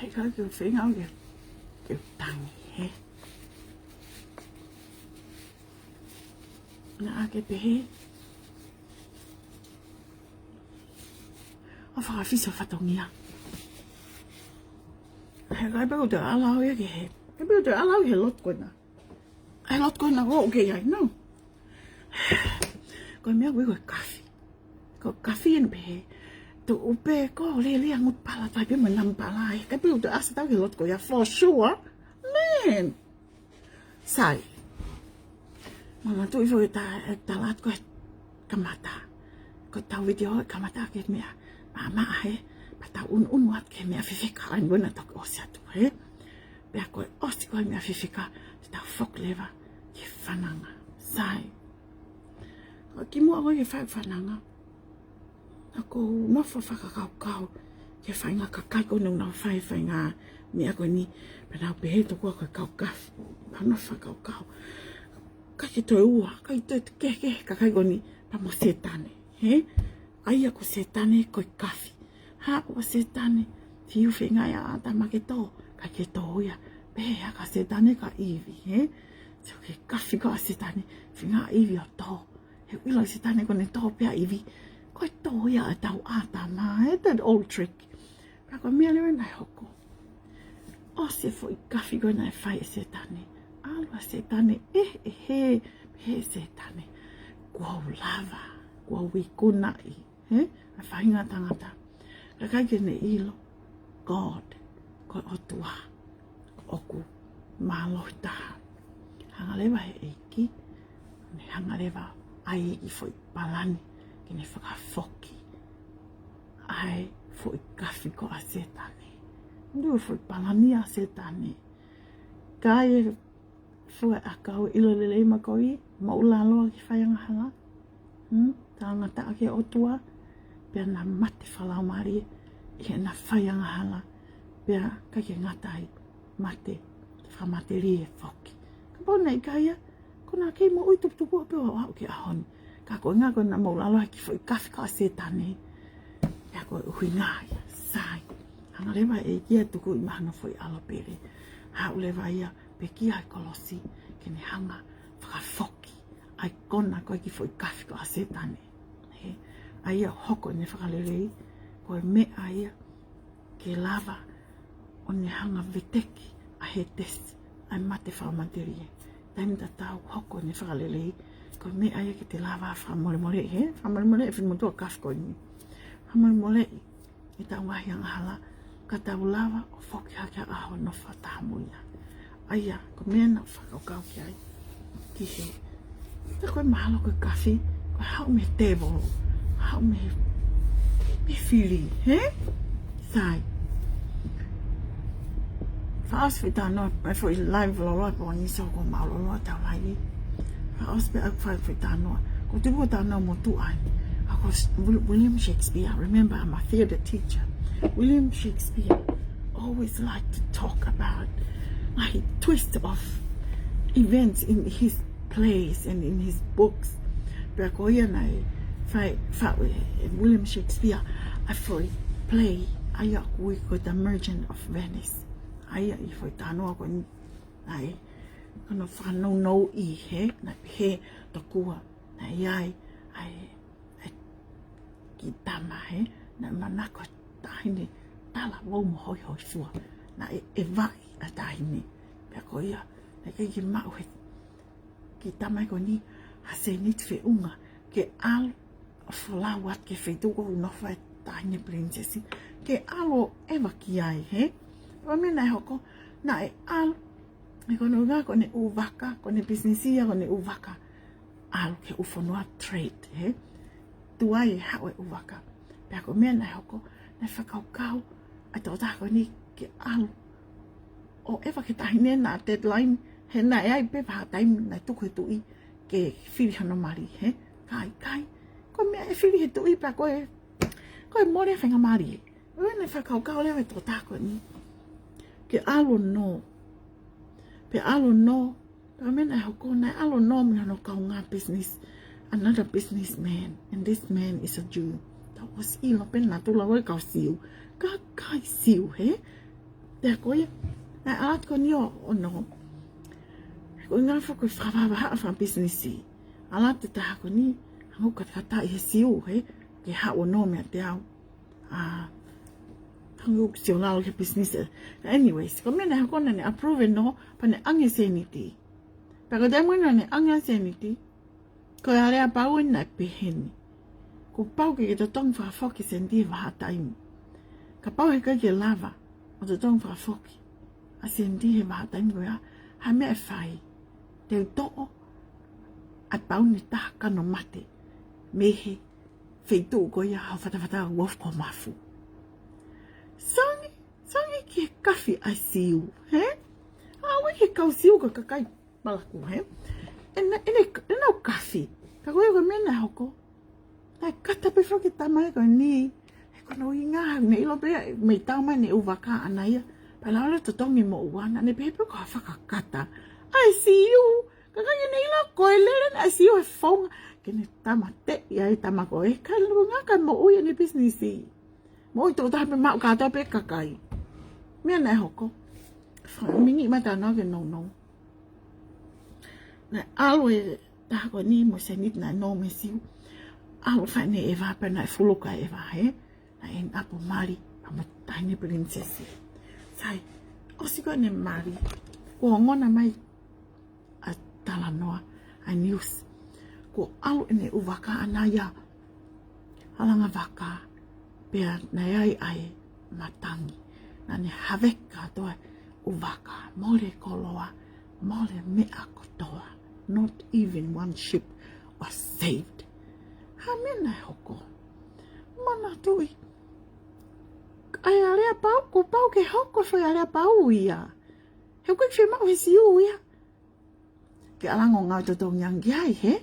Pehē ka ke feinga ke, ke tangi, he? Naʻa ke pehē. ʻO fakafiso fatongia. He kai pē ʻoku te ʻalu ia ke he. Kai pē ʻoku te ʻalu he lotu ko ena. He lotu ko ena ko ke ai, no. Ko e meʻa ko e kafi. Ko e kafi ʻeni pehē. Tuʻu pē ko lele angut pala tai pē mo e nami pala ai. Kai pē ʻoku te ʻasi atu he lotu ko ia for sure. Man. Sai. Mālō atu ʻi he foʻi ta, e tala atu ko e kamata. Ko ʻetau vitiō ʻe kamata ki he meʻa. Māmā he, pea tau ʻunuʻunu atu ki he meʻa fefeka ʻa eni ko ena toki ʻosi atu, he? Pea ko e ʻosi ko e meʻa fefeka, te tau foki leva ki he fananga. Sai. Ko e kimuʻa ko e fai fananga. ʻOku ou nofo fakakaukau ki he faʻahinga kakai ko eni ʻoku nau fai e faʻahinga meʻa ko eni, pea nau pehē tokua ko e kau kafi, pea nofo fakakaukau. Kakai ke toe ua, kakai toe kehekehe kakai ko eni, pea mo Sētane, he? ʻA ia ko Sētane ko e kafi. Haʻu ʻa Sētane, fiu feinga ia ʻa ʻĀtama ke tō, kae ʻikai ke tō ia. Pehē ʻa Sētane kia ʻIvi, he? So ko e kafi ko ē ʻa Sētane, feinga ʻa ʻIvi ʻo tō. He ʻilo ʻe Sētane ko ʻene tō pē ʻa ʻIvi, ko e tō ia ʻa ʻetau ʻĀtama, he, that old trick. Pea ko e meʻa leva naʻe hoko. ʻOsi e foʻi kafi ko ē naʻe fai ʻe Sētane. ʻAlu ʻa Sētane, ʻe, ʻe, he, he Sētane. Kuo u lava, kuo u ikunaʻi, he? ʻA e faʻahinga tangata. Kae ʻikai ke ne ʻilo. God, ko e ʻOtua ʻoku mālohi taha. Hanga leva he ʻEiki, ne hanga leva ʻa e ʻEiki foʻi palani, ke ne fakafoki ʻa e foʻi kafi ko ē ʻa Sētane. Ndu foʻi palani ʻa Sētane. Kae fua ʻakau ʻilo lelei makoe, māʻulalo ki he faiangahala. Hmm? Talangataʻa ki he ʻOtua, pea na mate fakalaumālie, ʻi heʻena faiangahala, pea ʻikai ke ngata ai, mate fakamatelie foki. Kapau naʻe ʻikai ia, ko ʻena kei moʻui tuputupuʻa pē ʻo aʻu ki he ʻaho ni. Ka ko e ʻuhinga ko ʻena māʻulalo he kiʻi foʻi kafi ko ē ʻa Sētane. Pea ko e ʻuhinga ia, sai. Hanga leva ʻe ia ʻo tuku ʻi mahano foʻi ʻalo pele. Haʻu leva ia, pekia he kolosi, ke ne hanga fakafoki ʻa e kona ko ē kiʻi foʻi kafi ko ē ʻa Sētane. He, ʻa ia ʻoku hoko ʻene fakalelei, ko e meʻa ia ke lava ʻo ne hanga veteki ʻa Hētesi, ʻa e mate fakamatelie. Taimi tatau hoko ʻene fakalelei, ko e meʻa ia ke te lava fakamolemoleʻi, he? Fakamolemoleʻi e finemotuʻa kafi ko eni. Fakamolemoleʻi ʻetau ngaahi angahala, ka tau lava ʻo foki hake ʻa e ʻaho ʻo nofo fakataha mo ia. ʻA ia, ko e meʻa naʻa ku fakakaukau ki ai. Ki he. Tā ko e mahalo ko e kafi, ko e haʻu mei he tēvolo, haʻu mei he, mei he fili, he? Sai. Fakaʻosi foʻi talanoa, ʻa e foʻi live loloa, pea ʻoku ngali sio ko māʻulalo ʻetau live. Fakaʻosi pē ʻeku fai foʻi talanoa. Ko e tupu ko e talanoa motuʻa eni. ʻA ko s-, Wil-, William Shakespeare. Remember, I'm a theatre teacher. William Shakespeare always liked to talk about, like, twist of events in his plays and in his books. Pea ko ia naʻe fai, fa-, ʻe William Shakespeare, ʻa e foʻi play, ʻa ia ʻoku ui ko e The Merchant of Venice. ʻA ia ʻi he foʻi talanoa ko eni, naʻe, ko hono fakanounou ʻi he, naʻe pehē tokua, naʻe ʻi ai, ʻa e, ʻa e kiʻi tama, he, naʻe manako e taʻahine tala vou mo hoihoifua, naʻe ʻevaʻi ʻa e taʻahine. Pea ko ia, naʻe ʻikai ke maʻu he kiʻi tama ko eni ha sēniti feʻunga ke ʻalu ʻo folau atu ki he feituʻu ʻoku nofo ai e taʻahine pilinisesi, ke ʻalu ʻo ʻeva ki ai, he? Pea ko e meʻa naʻe hoko, naʻe ʻalu, he ko hono ʻuhinga ko ʻene ʻū vaka, ko ʻene pisinisi ia ko ʻene ʻū vaka. ʻalu ki he ʻū fonua trade, hē? Tuai e haʻu e ʻū vaka. Pea ko e meʻa naʻe hoko, naʻe fakakaukau ʻa e tokotaha ko eni ke ʻalu ʻo ʻeva ki he taʻahine, naʻe deadline, he naʻe ʻi ai pē vahaʻa taimi naʻe tuku ʻe he tuʻi ke fili hono mali, hē? Ka ʻikai, ko e meʻa ʻe fili ʻe he tuʻi pea ko e, ko e mole e faingamālie. Ko e meʻa naʻe fakakaukau leva e tokotaha ko eni ke ʻalu ʻo nō. Pea ʻalu ʻo nō, pea ko e meʻa naʻe hoko, naʻe ʻalu ʻo nō mei hono kaungā business, another businessman, and this man is a Jew. Tau ʻosi ʻilo pē naʻa tau lau e kau Siu, kakai Siu, hē? Pea ko ia, naʻe ʻalu atu ko eni ʻo, ʻo nō. Ko e ʻuhinga foki ko e fakavahavahaʻa fakapisinisi. ʻAlu atu e taha ko eni, hangē ʻoku katakataʻi he Siu, hē? Ke haʻu ʻo nō meiate au. ʻA, hangē ʻoku sio lalo ki he business. Anyways, ko e meʻa naʻe hoko, naʻa ne approve ʻo nō, pea ne ʻange e sēniti. Pea ko e taimi naʻa ne ʻange ai e sēniti, ko e aleapau eni naʻe pehē ni: Kuo pau ke ke totongi fakafoki e sēniti he vahaʻa taimi. Kapau heʻikai ke lava ʻo totongi fakafoki ʻa e sēniti he vahaʻa taimi ko ia, ha meʻa ʻe fai, te u toʻo ʻa e pauni ʻe taha kano mate mei he feituʻu ko ia hoʻo fatafata ʻoku ofi ko ho mafu. Sangi, sangi ki he kafi ʻa e Siu, hē? ʻAve ki he kau Siu ko e kakai palaku, hē? ʻE ne, ʻe ne, ʻe ne kafi. Ka ko ia ko e meʻa naʻe hoko, naʻe kata pē foki e tama ko eni. He ko hono ʻuhinga, naʻe ʻilo pē ia, mei taumaiā ʻene ʻū vaka ʻaʻana ia. Pea lava leva ʻo totongi moʻua, naʻa ne pehē pē ko ha fakakata ʻa e Siu. Ka ʻikai ke ne ʻilo ko e lele eni ʻa e Siu he founga ke ne tāmateʻi ai e tama ko ē, kae lava ange kae moʻui ʻene pisinisi. Moʻui tokotaha pē, maʻu kātoa pē kakai. Meʻa naʻe hoko, fakamingiʻi mai e talanoa ke nounou. Naʻe ʻalu e taha ko eni mo e sēniti naʻe nō mei he Siu, ʻalu ʻo fai ʻene ʻeva, pea naʻe fuluka e ʻeva, hē? Naʻe end up ʻo mali pea mo e taʻahine pilinisesi. Sai, ʻosi ko ʻene mali, kuo ongona mai ʻa e talanoa, ʻa e news, kuo ʻalu ʻene ʻū vaka ʻaʻana ia, ʻa e langa vaka, pea naʻe ʻi ai ʻa e matangi. Naʻa ne haveki kātoa e ʻū vaka, mole e koloa, mole e meʻa kotoa. Not even one sheep was saved. Ha meʻa naʻe hoko? Manatuʻi, ʻa e aleapau, kuo pau ke hoko e foʻi aleapau ia. He ʻoku ʻikai fiemaʻu ʻe he Siu ia ke ʻalu ange ʻo ngāue totongi ange ki ai, hē?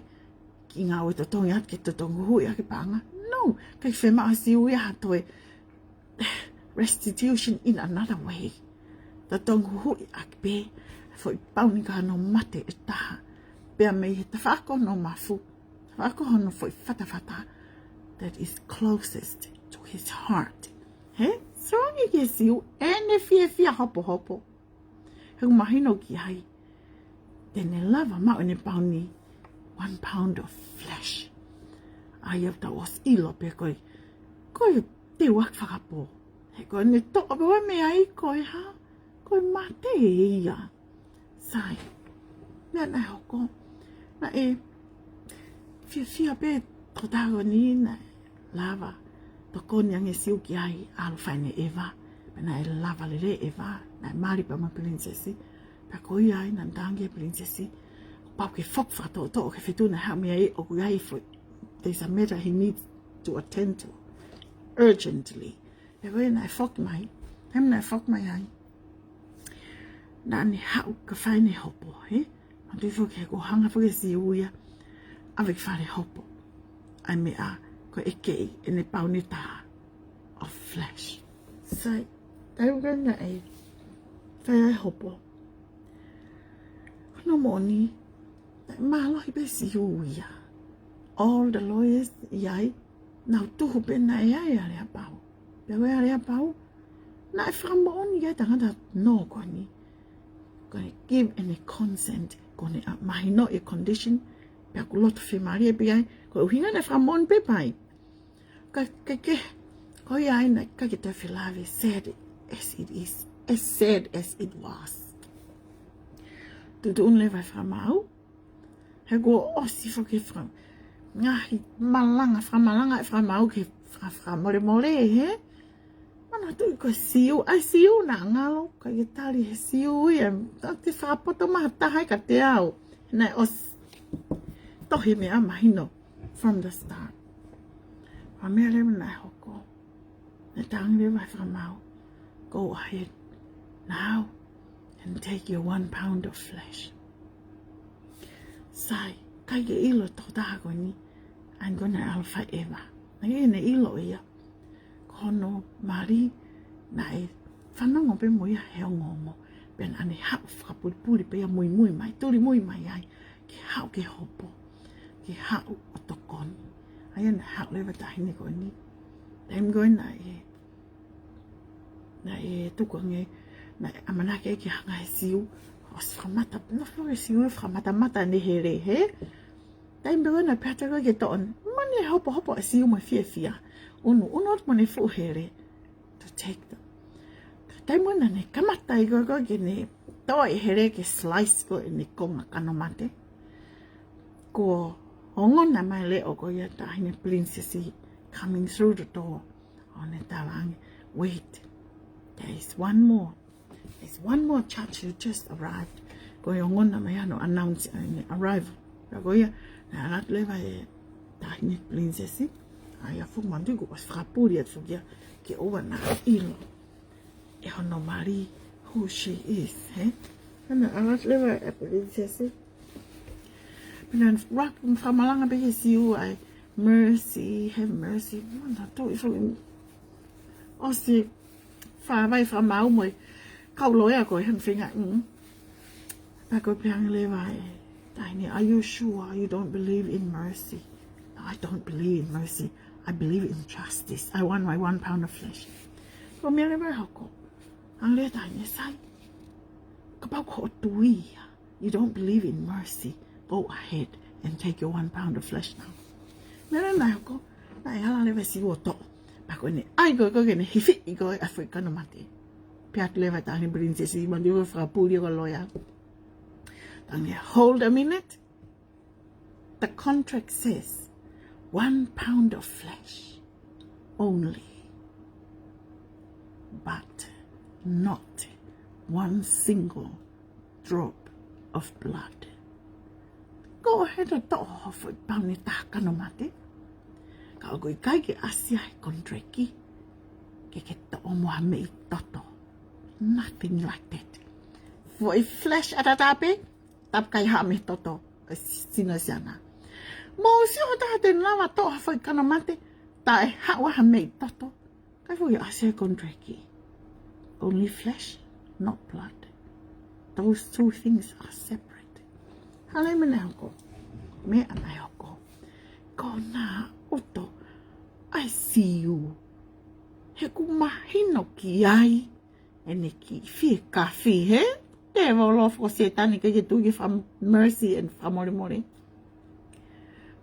Ke ngāue totongi atu ke totongi huhuʻi ʻaki e paʻanga. No, ʻikai fiemaʻu ʻe he Siu ia ha toe restitution in another way. Totongi huhuʻi ʻaki pē e foʻi pauni kano mate ʻe taha, pea mei he tafaʻaki hono mafu, tafaʻaki hono foʻi fatafata that is closest to his heart. Hē? Sangi ki he Siu ʻene fiefia hopohopo. He ʻoku mahino ki ai te ne lava maʻu ʻene pauni, one pound of flesh. ʻA ia ʻoku tau ʻosi ʻilo pē ko e, ko e teuaki fakapō. He ko ʻene toʻo pē ʻa e meʻa ia ko e hā? Ko e mate ia. Sai, meʻa naʻe hoko, naʻe fiefia pē e tokotaha ko eni naʻe lava ʻo tokoni ange e Siu ki ai, ʻalu ʻo fai ʻene ʻeva, pea naʻe lava lelei e ʻeva, naʻe mali pea mo e pilinisesi. Pea ko ia ai naʻa ne talaange ki he pilinisesi, kuo pau ke foki fakatoʻotoʻo ki he feituʻu naʻe haʻu mei ai, ʻoku ʻi ai e foʻi, there's a matter he needs to attend to urgently. Pea ko ia naʻe foki mai, taimi naʻe foki mai ai, naʻa ne haʻu ʻo fai ʻene hopo, hē? Manatuʻi foki he kuo hanga foki ʻe he Siu ia ʻo ʻave ki fale hopo ʻa e meʻa ko e ʻekeʻi ʻene pauni ʻe taha of flesh. Sai, taimi ko ē naʻe fai ai e hopo, hono moʻoni, naʻe mālohi pē e Siu ia. All the lawyers ʻi ai, nau tuhu pē naʻe ʻi ai e aleapau. Pea ko e aleapau, naʻe fakamoʻoni ki ai e tangata nō ko eni, ko ʻene give ʻene consent, ko ʻene ʻa, mahinoʻi e condition, pea ʻoku loto fiemālie pē ia, ko e ʻuhinga naʻe fakamoʻoni pē pē ai. Ka, ka, ka, ko ia ai naʻe ʻikai ke toe felāveʻi, sad as it is, as sad as it was. Tuʻutuʻuni leva e fakamaau, he kuo ʻosi foki e faka-, ngaahi malanga, fakamalanga e fakamaau ke faka-, fakamolemole, hē? Manatuʻi ko e Siu, ʻa e Siu naʻa ngalo, ʻikai ke tali ʻe he Siu ia, ʻa e fakapoto mai ha taha ia kiate au. Naʻe ʻosi. tohi meʻa mahino from the start. Pea meʻa leva naʻe hoko, naʻe talaange leva ʻe he fakamaau, "Go ahead now and take your one pound of flesh." Sai, ʻikai ke ʻilo ʻe he tokotaha ko eni, ʻa eni ko ena ʻe ʻalu forever. Naʻe ʻikai ke ne ʻilo ia ko hono mali naʻe fanongo pē mo ia he ongoongo. Pea naʻa ne haʻu fakapulipuli pē ia, muimui mai, tulimui mai ai, ke haʻu ke hopo, ke haʻu ʻo tokoni. ʻA ia naʻe haʻu leva e taʻahine ko eni. Taimi ko ē naʻe, naʻe tuku ange, naʻe ʻamanaki ke hanga ʻe he Siu ʻo fakamata, nofo e Siu ʻo fakamatamata ʻene hele, hē? Taimi pē ko ē naʻe pehē atu ko ē ke toʻo, mo ne hopohopo e Siu mo e fiefia. Unu, unu atu mo ʻene fuʻu hele to take them. Taimi ko ē naʻa ne kamata ai ko ē ke ne toʻo e hele ke slice ko ē ʻene konga kano mate, kuo ongona mai e leʻo ko ia e taʻahine princess coming through the door. ʻO ne talaange, "Wait, there is one more. There's one more charge who just arrived." Ko e ongona mai hono announce ʻene arrival. Pea ko ia, naʻe ʻalu atu leva e taʻahine princess. ʻA ia fuʻu manatuʻi kuo ʻosi fakapuli atu foki ia ke ʻoua naʻa ʻilo ʻe hono mali who she is, hē? Naʻe ʻalu atu leva e princess. Pea naʻe fakamalanga pē ki he Siu ai, "Mercy, have mercy." Mana tau i fo ʻosi fakavaʻe fakamaau mo e kau loea ko ē he feinga, mm. Pea ko e pehē ange leva e taʻahine, "Are you sure you don't believe in mercy?" "No, I don't believe in mercy. I believe in justice. I want my one pound of flesh." Ko e meʻa leva ʻe hoko, ange leva e taʻahine, "Sai, kapau ko hoʻo tui ia, you don't believe in mercy, go ahead and take your one pound of flesh now." Meʻa leva naʻe hoko, naʻe ala leva e Siu ʻo toʻo. Pea ko ʻene ʻai ko ē ke ne hifiʻi ko ē ʻa e foʻi kano mate, pehē atu leva e taʻahine princess, manatuʻi fakapuli ko e loea. Talaange, "Hold a minute. The contract says one pound of flesh only, but not one single drop of blood. Go ahead ʻo toʻo hoʻo foʻi pauni taha kano mate. Ka ʻoku ʻikai ke ʻasi ia he contract ke ke toʻo mo ha meʻi toto. Nothing like that. Foʻi flesh ʻataʻatā pē, tapu kai ha meʻi toto, ʻa e sino siana. Mou sio ha taha te ne lava toʻo ha foʻi kano mate taʻe haʻu ha meʻi toto. ʻIkai foki ʻasi he contract. Only flesh, not blood. Those two things are separate." Hale mene hoko. Meʻa naʻe hoko, ko ʻena ʻuto ʻa e Siu. He ʻoku mahino ki ai ʻene kiʻi fiekafi, hē? Tēvolo, fo Sētane, ʻikai ke tui ki he faka-, mercy and fakamolemole.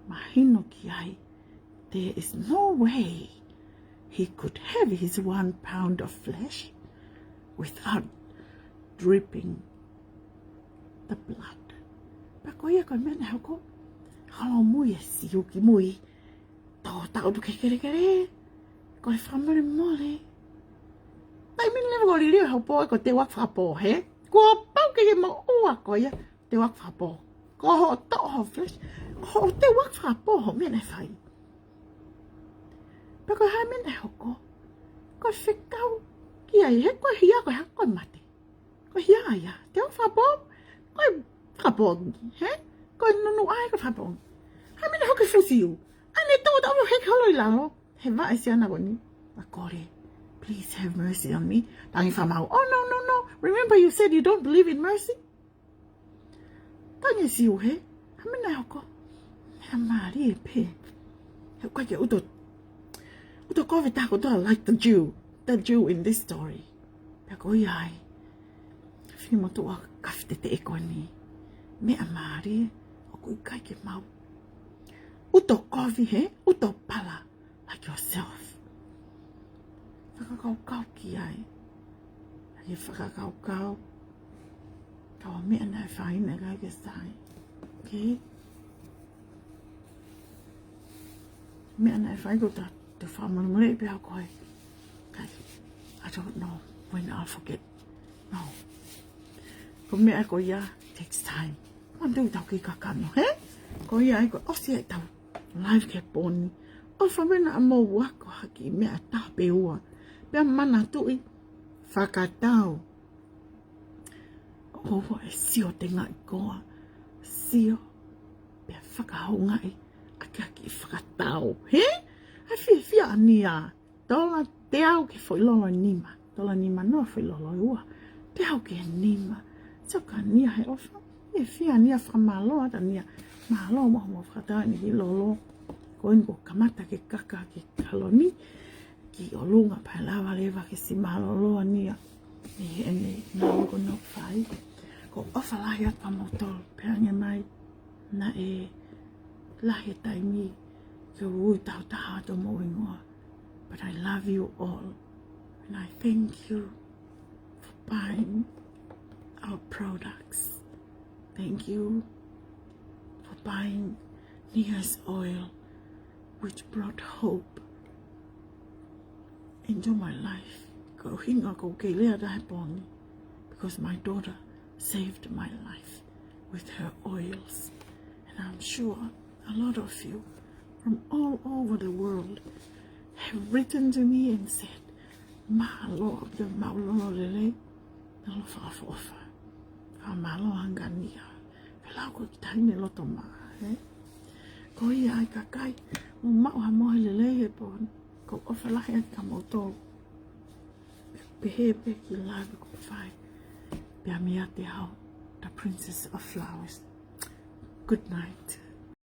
Mahino ki ai, there is no way he could have his one pound of flesh without dripping the blood. Pea ko ia ko e meʻa naʻe hoko, holomui e Siu ki mui. Tō taʻutu ke kelekele, ko e fakamolemole. Taimi ni leva ko e liliu e hopo, ko e teu ʻaki fakapō, hē? Kuo pau ke ke moʻua ko ia, teu ʻaki fakapō. Ko hoʻo toʻo hoʻo flesh, ko hoʻo teu ʻaki fakapō hoʻo meʻa naʻe fai. Pea ko e hā e meʻa naʻe hoko, ko e fekau ki ai, hē, ko e hia, ko e hā, ko e mate. Ko e hia ia, teu ʻaki fakapō, ko e fakapō, hē? Ko e nunuʻa ia, ko e fakapō. Hā e meʻa naʻe hoko ki he fuʻu Siu? ʻA ʻene tō taʻutu heke holo ʻi lalo he vaʻe siana ko eni. Pea kole, "Please have mercy on me." Talaange e fakamaau, "Oh, no, no, no. Remember you said you don't believe in mercy?" Talaange e Siu, "Hē, hā e meʻa naʻe hoko?" Meʻa mālie pē. He ʻoku ʻikai ke ʻuto, ʻuto kovi taha kotoa like the Jew, the Jew in this story. Pea ko ia ai, fini motuʻa kafi teteʻe ko eni. Meʻa mālie, ʻoku ʻikai ke mau ʻuto kovi, hē? ʻUto pala like yourself. Fakakaukau ki ai. ʻAi e fakakaukau. Ka ko e meʻa naʻe fai naʻe ʻikai ke sai. Okay? Meʻa naʻe fai ko e tau fakamolemoleʻi pē ʻa koe. Kai, I don't know when I'll forget. No. Ko e meʻa ko ia takes time. Manatuʻi tau kei kakano, hē? Ko ia ai ko e ʻosi ai ʻetau live ki he pō ni. ʻOfa pē naʻa mou ako ha kiʻi meʻa ʻe taha pe ua. Pea manatuʻi, fakatau. ʻOua ʻe sio tengaʻi koa. Sio pea fakahoungaʻi ʻaki ha kiʻi fakatau. Hē? ʻAi fiefia ʻa Nia. Tola teau ki he foʻi lolo ʻe nima. Tola nima noa foʻi lolo ʻe ua. Teau ki he nima. Sio kia Nia he ʻofa. Fiefia Nia, fakamālō atu Nia. Mālō mo hoʻomou fakatau ʻeni kiʻi lolo. Ko eni kuo kamata ke kaka ki he kaloni. Ki ʻolunga pea lava leva ke siʻi mālōlō ʻa Nia. ʻI heʻene ngāue ko eni ʻoku fai. ʻOku ou ʻofa lahi atu kia moutolu. Pea hangē mai naʻe lahi e taimi ke u ui tautaha atu homou hingoa. But I love you all. And I thank you for buying our products. Thank you for buying Nia's oil, which brought hope into my life. Ko e ʻuhinga ʻoku ou kei lea atu he pō ni, because my daughter saved my life with her oils. And I'm sure a lot of you from all over the world have written to me and said, mālō ʻaupito, mālō lelei, mālō fakaʻofoʻofa. Fakamālō ange kia Nia. Pea lau ko e kiʻi taʻahine loto maʻa, ē? Ko ia ai kakai, mou maʻu ha mohe lelei he pō ni. ʻOku ou ʻofa lahi atu kia moutolu. Pehē pē ki he live kuo fai. Pea meiate au, the Princess of Flowers. Good night.